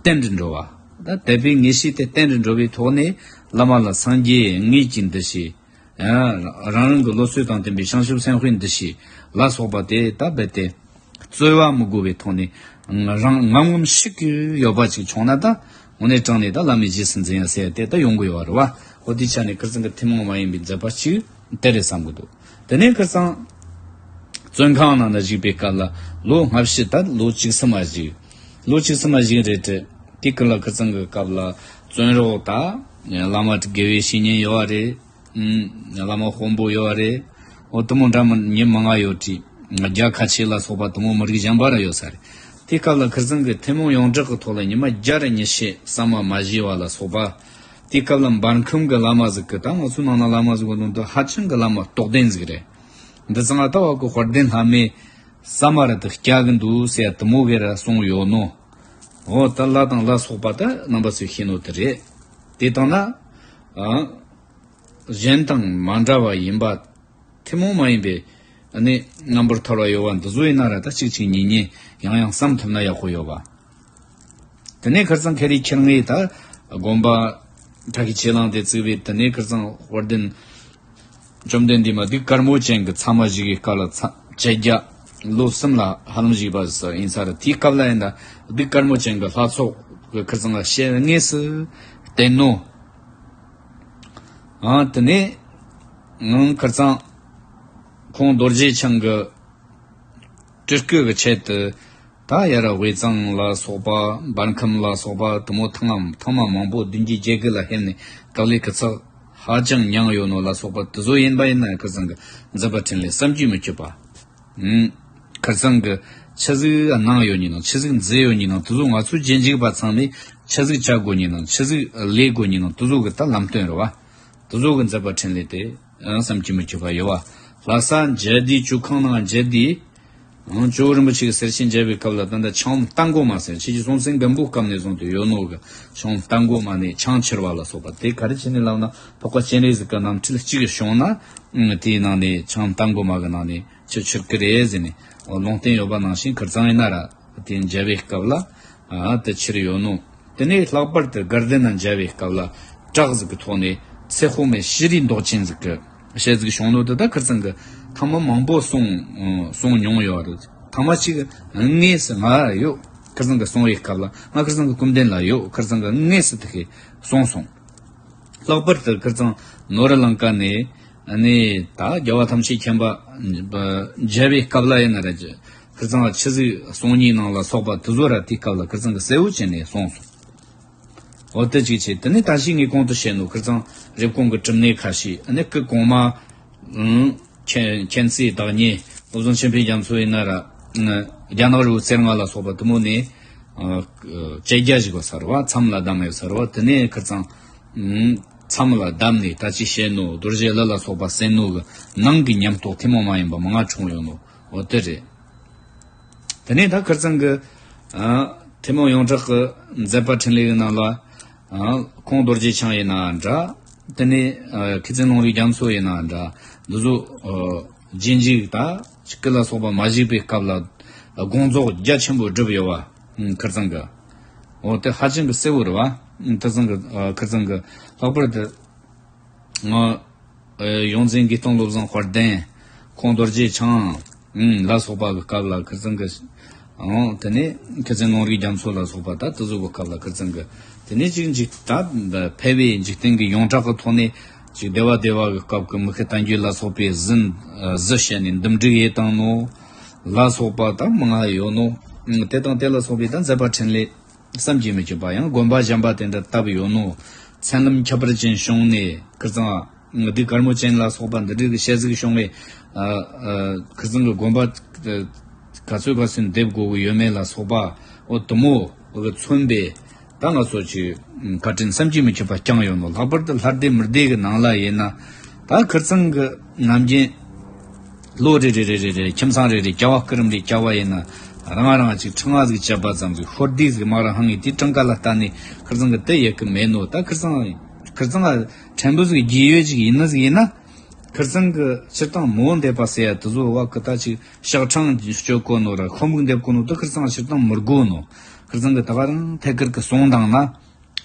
བརྟན་དུ་འགྲོ་བ། ད་དད་པའི་ངེས་ཤེས་དེ་བརྟན་དུ་འགྲོ་བའི་ཐོག་ནས་བླ་མ་ལ་སངས་རྒྱས་དངོས་ཀྱི་འདུ་ཤེས། ཡང་རང་རང་གི་བློ་གསོས་དང་ལྡན་པའི་བྱང་ཆུབ་སེམས་དཔའི་འདུ་ཤེས་ལ་སོགས་པ་དེ་ད་རྦད་དེ་རྩོལ་བ་མི་དགོས་པའི་ཐོག་ནས་རང་ངམ་ངམ་ཤུགས་ཀྱིས་ཡོད་པ་ཅིག་བྱུང་ན་ད་དངོས་གནས་དྲང་ནས་ད་བླ་མའི་རྗེས་སུ་འཛིན་ཡ་ཟེར་ཡ་དེ་ད་ཡོང་གི་ཡོད་རེད་བ། འོ་དེའི་ཆ་ནས་ཁིར་ཚང་གི་ཐུན་མོང་མ་ཡིན་པའི་མཛད་པ་ཅིག་དེ་རེད་བསམ་གི་འདུག་དེ་ནས་ཁིར་ཚང་བཙོན་ཁང་ནང་ན་བཞུགས་པའི་སྐབས་ལ་ལོ་སྔ་ཕྱི་ད་ལོ་བཅུ་གསུམ་མ་བཞུགས། ལོ་བཅུ་གསུམ་མ་བཞུགས་རེད་དེ། དེ་སྐབས་ལ་ཁིར་ཚང་གི་སྐབས་ལ་བཙོན་རོགས་ད་བླ་མ་དགེ་བའི་བཤེས་གཉེན་ཡོད་རེད། ཨུམ། བླ་མ་དཔོན་པོ་ཡོད་རེད། འོ་དེ་མོ་འདྲ་མི་ཉི་མ་ལྔ་ཡོད་དྲིས། རྒྱ་ཁ་ཆེ་ལ་སོགས་པ་དེ་མོ་མི་རིགས་གཞན་པ་ར་ཡོད་ས་རེད། དེ་སྐབས་ལ་ཁིར་ཚང་གི་ཐུན་མོང་ཡོངས་གྲགས་ཀྱི་ཐོག་ལ་ཉི་མ་བརྒྱ་ར་ཉི་ཤུ་ཟ་མ་མ་བཞེས་པ་ལ་སོགས་པ། དེ་སྐབས་ལ་འབར་ཁམས་ཀྱི་བླ་མ་ཟིག་གི་ད་ང་ཚོའི་ནང་ན་བླ་མ་ཟིག་གི་ནང་དུ་ཧ་ཅང་གི་བླ་མ་རྟོགས་ལྡན་ཟིག་རེད། འདི་ཚང་ལྟ་བ་གི་དཔལ་ལྡན་ལྷ་མོས་ཟ་མ་ར་དེ་སྐྱག་གི་འདུག་ཟེར་ཡ་དེ་མོ་གི་ར་གསུངས་ཡོད་ནོ། འོ་ད་ལ་དང་ལ་སོགས་པ་ད་རྣམ་པ་ཚོས་ཤེས་ནོ་དེ་རེད། དེ་ལྟར་ན། ཨ། གཞན་དང་མ་འདྲ་བ་ཡིན་པ། ཐུན་མོང་མ་ཡིན་པའི་ཨ་ནི་རྣམ་པར་ཐར་བ་ཡོད་པ་འདི་ཚོ་ཡིན་ན་ར་ད་གཅིག་གཅིག་གཉིས་གཉིས་ཡང་ཡང་བསམ་ཐུབ་ན་ཡག་པོ་ཡོད་པ། དེ་ནས་ཁར་སང་ཁེ་རི་ཁྱེར་ངེས་ད་དགོན་པ་ཁྲ་ཁི་ཆེ་གླིང་དེ་བརྩིགས་པའི་དེ་ནས་ཁར་སང་དཔལ་ལྡན་བཅོམ་ལྡན་འདས་མ་གདུགས་དཀར་མོ་ཅན་གྱི་ཚབ་མ་བཞུགས་ཀྱི་སྐབས་ལ་ཚ་བཅད་རྒྱ་ལོ་གསུམ་ལ་ཧ་ལམ་བཞུགས་པ་ཟེར་ཡིན་ས་རེད། དེའི་སྐབས་ལ་ཡིན་ད་གདུགས་དཀར་མོ་ཅན་གྱི་ལྷ་ཚོགས་ཀྱི་ཁར་སང་ལ་ཞལ་དངོས་སུ་བསྟན་ནོ། ཨ་དེ་ནས་ང་ཁར་སང་ཁོང་རྡོ་རྗེ་འཆང་གི་སྤྲུལ་སྐུ་གི་ཆེད་དུ་ད་ཡ་ར་དབུས་གཙང་ལ་སོགས་པ་འབར་ཁམས་ལ་སོགས་པ་དེ་མོ་ཐང་ཐང་མ་མང་པོ་བདུན་བརྒྱུད་བརྒྱད་དགུ་ལ་ཕེབས་ནས་དཀའ་ལས་ཀྱི་ཚེགས་ཧ་ཅང་མྱངས་ཡོད་ནོ་ལ་སོགས་པ་དེ་ཚོ་ཡིན་པ་ཡིན་ན་ཁར་སང་གི་མཛད་པ་འཕྲིན་ལས་བསམ་གྱིས་མི་ཁྱབ་པ། ཨུམ། ཁར་སང་གི་ཆི་ཟིག་གནང་ཡོད་ཉིན་ནང་ཆི་ཟིག་མཛད་ཡོད་ཉིན་ནང་དེ་ཚོ་ང་ཚོ་རྗེས་འཇུག་པ་ཚང་མས་ཆི་ཟིག་བྱ་དགོས་ཉིན་ནང་ཆི་ཟིག་ལས་དགོས་ཉིན་ནང་དེ་ཚོ་གི་ད་ལམ་སྟོན་རེད་བ། དེ་ཚོ་གི་མཛད་པ་འཕྲིན་ལས་དེ་ཨང་བསམ་གྱིས་མི་ཁྱབ་པ་ཡོད་བ། ལྷ་ས་མཇལ་དུས་བཅུ་ཁང་ནང་མཇལ་དུས་ ཨང་། ཇོ་བོ་རིན་པོ་ཆེ་གི་གསེར་ཕྱེ་མཇལ་བའི་སྐབས་ལ་ད་ལྟ་ཆང་འབུམ་རྟ་མགོ་མ་ཟེར། ཁྱེད་ཀྱིས་སྲོང་བཙན་སྒམ་པོའི་སྐབས་ནས་བཟུང་སྟེ་ཡོད་ནོ་གི་ཆང་འབུམ་རྟ་མགོ་མ་ནས་ཆང་ཁྱེར་བ་ལ་སོགས་པ་དེ་ག་རེ་བྱས་ནས་ལབ་ན། འཕགས་པ་སྤྱན་རས་གཟིགས་ཀྱི་རྣམ་འཕྲུལ་གཅིག་བྱུང་ན། ཨང་། དེའི་ནང་ནས་ཆང་འབུམ་རྟ་མགོ་མ་གི་ནང་ནས་ཆུ་ཁྱེར་གི་རེད་ཟེར་ནས། ལུང་བསྟན་ཡོད་པ་ནང་བཞིན་ཁིར་ཚང་ཡིན་ན་ར་དེ་མཇལ་བའི་སྐབས་ལ། ཨ། དེ་ཁྱེར་ཡོད་ནོ། དེ་ནས་ལྷག་པར་དུ་དགའ་ལྡན་ན་མཇལ་བའི་སྐབས་ལ་བྲག་ཟིག་གི་ཐོག་ནས་ཚེ་དཔག་མེད་ཤྲཱི་མདོག་ཅན་ཟིག་གི་ཞལ་ཟིག་བྱུང་ནོ་དེ་ད་ཁིར་ཚང་གི་ཐེངས་མ་མང་པོ་གསུང་གསུང་མྱོང་ཡོད་རེད། ཐེངས་མ་གཅིག་དངོས་སུ་ང་ཡོད། ཁིར་ཚང་གི་གསུང་བའི་སྐབས་ལ། ང་ཁིར་ཚང་གི་སྐུ་མདུན་ལ་ཡོད། ཁིར་ཚང་གི་དངོས་སུ་དེ་གི་གསུངས་སོང་། ལྷག་པར་དུ་ཁིར་ཚང་ནོར་བུ་ལང་ཀ་ནས་ནི་ད་རྒྱལ་བ་ཐམས་ཅད་མཁྱེན་པ་མཇལ་བའི་སྐབས་ལ་ཡིན་ན་ར། ཁིར་ཚང་ཆི་ཟིག་གསུང་ཉིན་ནང་ལ་སོགས་པ་དེ་ཚོ་ར་དེའི་སྐབས་ལ་ཁིར་ཚང་གི་གསལ་བོ་བྱས་ནས་གསུངས་སོང་། འོ་དེ་གཅིག་བྱས། དེ་ནས་ད་ཅི་ངས་གོང་དུ་བཤད་ནོ། ཁིར་ཚང་རེབ་གོང་གི་གྲུབ་གནས་ཁ་ཤས། ཨ་ནི་སྐུ་གོང་མ། ཨང་། མཁྱེན་མཁྱེན་བརྩེ་བདག་ཉིད་བློ་བཟང་ཆོས་འཕེལ་རྒྱ་མཚོ་ཡིན་ན་ར། ཨང་། རྒྱ་ནག་རི་བོ་རྩེ་ལྔ་ལ་སོགས་པ་དེ་མོ་ནས། ཨ། བཅད་རྒྱ་ཞིག་གོ་ས་རེད་བ། མཚམས་ལ་བསྡམས་ཡོད་ས་རེད་བ། དེ་ནས་ཁིར་ཚང་། ཨང་། མཚམས་ལ་བསྡམས་ནས་ད་ཅི་བཤད་ནོ། རྡོ་རྗེ་གླུ་ལ་སོགས་པ་གསན་ནོ་གི་ནང་གི་ཉམས་རྟོགས་ཐུན་མོང་མ་ཡིན་པ་མང་ང་བྱུང་ཡོད་ནོ། འོ་དེ་རེད། དེ་ནས་ད་ཁིར་ཚང་གི། ཨ། ཐུན་མོང་ཡོངས་གྲགས་ཀྱི་མཛད་པ་འཕྲིན་ལས་ཀྱི་ནང་ལ། ཨ། ཁོང་རྡོ་རྗེ་འཆང་ཡིན་ན་འདྲ། དེ་ནས། ཨ། མཁས་བཙུན་ལུང་རིགས་རྒྱ་མཚོ་ཡིན་ན་འདྲ། འདི་ཚོ། ཨ། རྗེས་འཇུག་ད་སྐུ་ལ་སོགས་པ་མ་བཞུགས་པའི་སྐབས་ལ་དགོངས་རྫོགས་རྒྱ་ཆེན་པོ་བསྒྲུབས་ཡོད་བ། ཁིར་ཚང་གི། འོ་དེ་ཧ་ཅང་གི་གསལ་བོ་རེད་བ། ཁིར་ཚང་གི། ཨ། ཁིར་ཚང་གི་ལྷག་པར་དུ། ཨ། ཡོངས་འཛིན་དགེ་སྟོན་བློ་བཟང་དཔལ་ལྡན། ཁོང་རྡོ་རྗེ་འཆང་། ཨང་། ལ་སོགས་པ་གི་སྐབས་ལ་ཁིར་ཚང་གི། ཨང་། དེ་ནས་མཁས་བཙུན་ལུང་རིགས་རྒྱ་མཚོ་ལ་སོགས་པ་ད་དེ་ཚོ་གི་སྐབས་ལ་ཁིར་ཚང་གི། དེ་ནས་ཅིག་འཇིག་ད་ཕལ་བའི་འཇིག་རྟེན་གྱི་ཡོངས་གྲགས་ཀྱི་ཐོག་ནས་ཅིག་བདེ་བ་བདེ་བ་གི་སྐབས་ཀྱི་མི་ཤི་བསྟན་རྒྱུ་ལ་སོགས་པའི་གཟི། ཨ། གཟི་བྱས་ནས་འདུམ་འགྲིག་ཡས་བཏང་ནོ་ལ་སོགས་པ་ད་མང་ང་ཡོད་ནོ། ཨང་། དེ་དང་དེ་ལ་སོགས་པའི་ད་མཛད་པ་འཕྲིན་ལས་བསམ་གྱིས་མི་ཁྱབ་པ། ཡང་དགོན་པ་གཞན་པ་དེ་འདྲ་བཏབ་ཡོད་ནོ། མཚན་ལམ་ཁྱད་པར་ཅན་བྱུང་ནས་ཁིར་ཚང་། ཨ། འདི་དཀར་མོ་ཅན་ལ་སོགས་པ་འདི་འདྲ་གི་ཞལ་གཟིགས་བྱུང་བས། ཨ། ཨ། ཁིར་ཚང་གི་དགོན་པ་ག་ཚོད་ག་ཚོད་འདེབས་དགོས་ཀྱི་ཡོད་མེད་ལ་སོགས་པ། འོ་དེ་མོ་གི་མཚོན་པའི་ད་ང་ཚོ་ཅིག་བཀའ་དྲིན་བསམ་གྱིས་མི་ཁྱབ་པ་བསྐྱངས་ཡོད་ནོ། ལྷག་པར་དུ་ལྷ་སྡེ་མི་སྡེ་གི་ནང་ལ་ཡིན་ན། ད་ཁིར་ཚང་གི་ནམ་རྒྱུན། ལོ་རེ་རེ་རེ་རེ་རེ། ཁྱིམ་ཚང་རེ་རེ། བྱ་བ་སྐུ་རིམ་ལས་བྱ་བ་ཡིན་ན། རང་རང་ཅིག་ཁྲི་ལྔ་ཟིག་བཅད་པ་ཙམ་ཟིག་ཧོར་སྡེ་ཟིག་མ་ར་ཧང་ངེ་དེ་གྲངས་ཀ་ལ་བལྟས་ནས་ཁིར་ཚང་གི་དེ་ཡེ་གི་མེད་ནོ། ད་ཁིར་ཚང་ཁིར་ཚང་ཕྲན་བུ་ཟིག་རྒྱུས་ཡོད་ཅིག་ཡིན་ན་ཟིག་ཡིན་ན། ཁིར་ཚང་གི་སྤྱིར་བཏང་མོ་འདེབས་པ་ཟེར་ཡ་དེ་ཚོ་བ་གི་ད་ཅིག་ཞག་གྲངས་གཅོད་གོ་ནོ་ར་ཤོམ་གི་འདེབས་གོ་ནོ་དེ་ཁིར་ཚང་སྤྱིར་བཏང་མི་དགོས་ནོ། ཁིར་ཚང་གི་ད་ག་རང་ཐད་ཀར་གི་གསུང་དང་ན།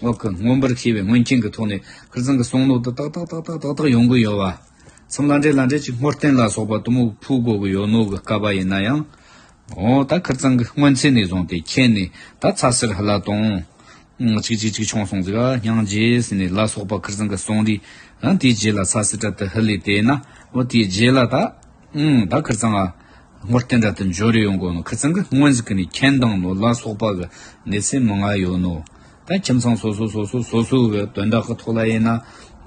འོ་གི་མངོན་པར་ཤེས་པའི་མངོན་རྐྱེན་གྱི་ཐོག་ནས་ཁིར་ཚང་གི་གསུང་ནོ་དེ་ཏག་ཏག་ཏག་ཏག་ཏག་ཏག་ཡོང་གི་ཡོད་བ། མཚམས་ལ་འདྲེ་ལ་འདྲེ་ཅིག་སྔོ་རྟེན་ལ་སོགས་པ་དེ་མོ་ཕུལ་དགོས་གི་ཡོད་ནོ་གི་སྐབས་ཡིན་ན་ཡང་། འོ་ད་ཁིར་ཚང་གི་སྔོན་ཚེ་ནས་བཟུང་སྟེ་མཁྱེན་ནས་ད་ཚ་སེར་ཧ་ལ་གཏོང་། ཨང་། ཅིག་ཅིག་ཅིག་བྱུང་སོང་ཟིག་ཨ། སྙིང་རྗེ་ཟེར་ནས་ལ་སོགས་པ་ཁིར་ཚང་གི་གསུང་རིགས། ཨང་། དེའི་རྗེས་ལ་ཚ་སེར་དྲག་ཏུ་ཧི་ལས་དེ་ན། འོ་དེའི་རྗེས་ལ་ད། ཨང་། ད་ཁིར་ཚང་ང་སྔོ་རྟེན་འདྲ་དུ་འབྱོར་རེ་ཡོང་དགོས་ནོ། ཁིར་ཚང་གི་སྔོན་ཟིག་གི་ནས་མཁྱེན་དང་ནོ་ལ་སོགས་པ་གི་གནས་ཚུལ་མང་ང་ཡོད་ནོ། ད་ཁྱིམ་ཚང་སོ་སོ་སོ་སོ་སོ་སོ་གི་དོན་དག་གི་ཐོག་ལ་ཡིན་ན།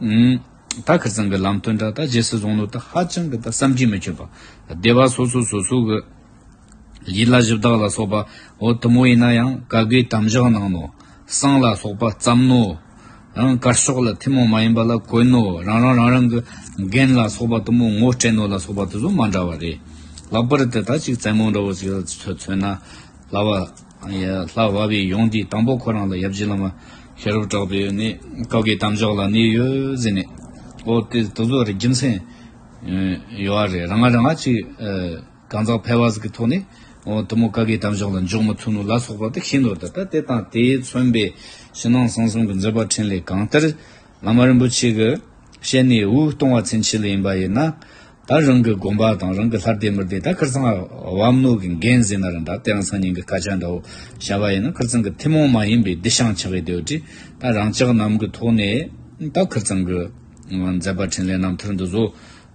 ཨང་། ད་ཁིར་ཚང་གི་ལམ་སྟོན་འདྲ་ད་རྗེས་སུ་བཟུང་ནོ་ད་ཧ་ཅང་གི་ད་བསམ་གྱིས་མི་ཁྱབ་པ། སྡེ་བ་སོ་སོ་སོ་སོ་གི་ཡིད་ལ་བཞི་བདག་ལ་སོགས་པ། འོ་དེ་མོ་ཡིན་ན་ཡང་བཀའ་བརྒྱུད་དམ་བཞག་གནང་ནོ། བསང་ལ་སོགས་པ་བརྩམས་ནོ། ཡང་དཀར་ཕྱོགས་ལ་ཐུན་མོང་མ་ཡིན་པ་ལ་བཀོད་ནོ། རང་རང་རང་རང་གི་འགན་ལ་སོགས་པ་དེ་མོ་ངོ་སྤྲད་ནོ་ལ་སོགས་པ་དེ་ཚོ་མ་འདྲ་བ་རེད། ལྷག་པར་དུ་ད་ཅིག་རྩེད་མོ་འདྲ་བོ་ཅིག་ལ་མཚོན་ན། ལྷ་བ། ལྷ་བ་བའི་ཡོན་ཏན་དང་པོ་ཁོ་རང་ལ་ཡབ་རྗེ་བླ་མ་ཤེས་རབ་གྲགས་པས་ནི་བཀའ་བརྒྱུད་དམ་བཞག་ལ་གནས་ཡོད་ཟེར་ནས། འོ་དེ་དེ་ཚོ་རེ་རྒྱུ་མཚན་ཡོད་རེད། རང་ང་རང་ང་ཅིག་གང་ཟག་ཕལ་བ་ཟིག་གི་ཐོག་ནས། འོ་དེ་མོ་བཀའ་བརྒྱུད་དམ་བཞག་ལ་འཇོག་མི་ཐུབ་ནོ་ལ་སོགས་པ་དེ་ཤེས་ནོ། ད་ལྟ་དེ་དང་དེས་མཚོན་པའི་ཕྱི་ནང་གསང་གསུམ་གྱི་མཛད་པ་འཕྲིན་ལས་གང་ལྟར་བླ་མ་རིན་པོ་ཆེ་གི་ཞལ་ནས་འུ་གཏོང་བ་ཚུན་ཆད་ལ་ཡིན་པ་ཡིན་ན། ད་རང་གི་དགོན་པ་དང་རང་གི་ལྷ་སྡེ་མི་སྡེ་ད་ཁིར་ཚང་བབ་ནོ་གི་འགན་ཟེར་ན་ར་འདྲ། དེ་རིང་སང་ཉིན་གི་སྐད་ཆ་འདྲ་བོ་བཤད་པ་ཡིན་ན་ཁིར་ཚང་གི་ཐུན་མོང་མ་ཡིན་པའི་སྡིག་ཤིང་ཆགས་ཀྱི་དེ་འདྲ། ད་རང་ཅག་རྣམས་ཀྱི་ཐོག་ནས་ད་ཁིར་ཚང་གི་མཛད་པ་འཕྲིན་ལས་རྣམ་ཐར་འདི་ཚོ་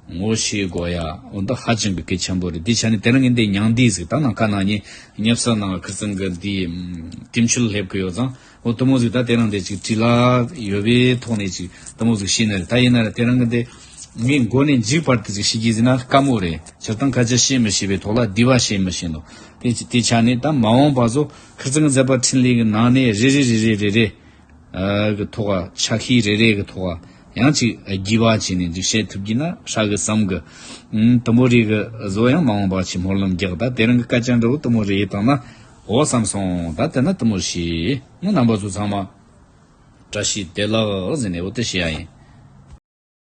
ངོ་ཤེས་དགོས་ཡ། འོ་ད་ཧ་ཅང་གི་གལ་ཆེན་པོ་རེད། དེ་ཆ་ནས་དེ་རིང་ངས་འདི་མྱང་འདས་ཟིག་ད་ནང་ཁ་ནང་ཉིན་ཉེ་ས་ནང་ཁིར་ཚང་གི་འདི་དུས་མཆོད་སླེབས་གི་ཡོད་ཙང་། འོ་དེ་མོ་ཟིག་ད་དེ་རིང་འདི་ཅིག་བྲིས་ལ་ཡོད་པའི་ཐོག་ནས་ཅིག་དེ་མོ་ཟིག་ཤེས་ནི་རེད། ད་ཡིན་ན་ར་དེ་རིང་གི་འདི་ངས་མགོ་ནས་མཇུག་བར་དུ་ཅིག་ཤེས་ཀྱི་ཟིན་ན་དཀའ་མོ་རེད། སྤྱིར་བཏང་སྐད་ཆ་བཤད་མི་ཤེས་པའི་ཐོག་ལ་བསྡུས་པ་བཤད་མི་ཤེས་ནོ། དེ་དེ་ཆ་ནས་ད་མ་འོངས་པ་ཚོ་ཁིར་ཚང་གི་མཛད་པ་འཕྲིན་ལས་ཀྱི་ནང་ནས་རེ་རེ་རེ་རེ་རེ་རེ་གི་ཐོག་ཆ་ཤས་རེ་རེ་གི་ཐོག་ ཡང་ཅིག་རྒྱས་པ་བྱས་ནས་ཅིག་བཤད་ཐུབ་གི་ན་ཧྲ་གི་བསམ་གི། ཨུམ། དེ་མོ་རེ་གི་བཟོ་ཡང་མ་འོངས་པ་ཆེ་སྨོན་ལམ་རྒྱག་ད་དེ་རིང་གི་སྐད་ཆ་འདྲ་བོ་དེ་མོ་རེ་ཡེ་བཏང་ན་འོ་བསམ་སོང་། ད་དེ་ན་དེ་མོ་ཤེས་ནི་རྣམ་པ་ཚོ་ཚང་མ་བཀྲ་ཤིས་བདེ་ལེགས་ཟེར་ནས་འོ་དེ་བཤད་ཡ་ཡིན།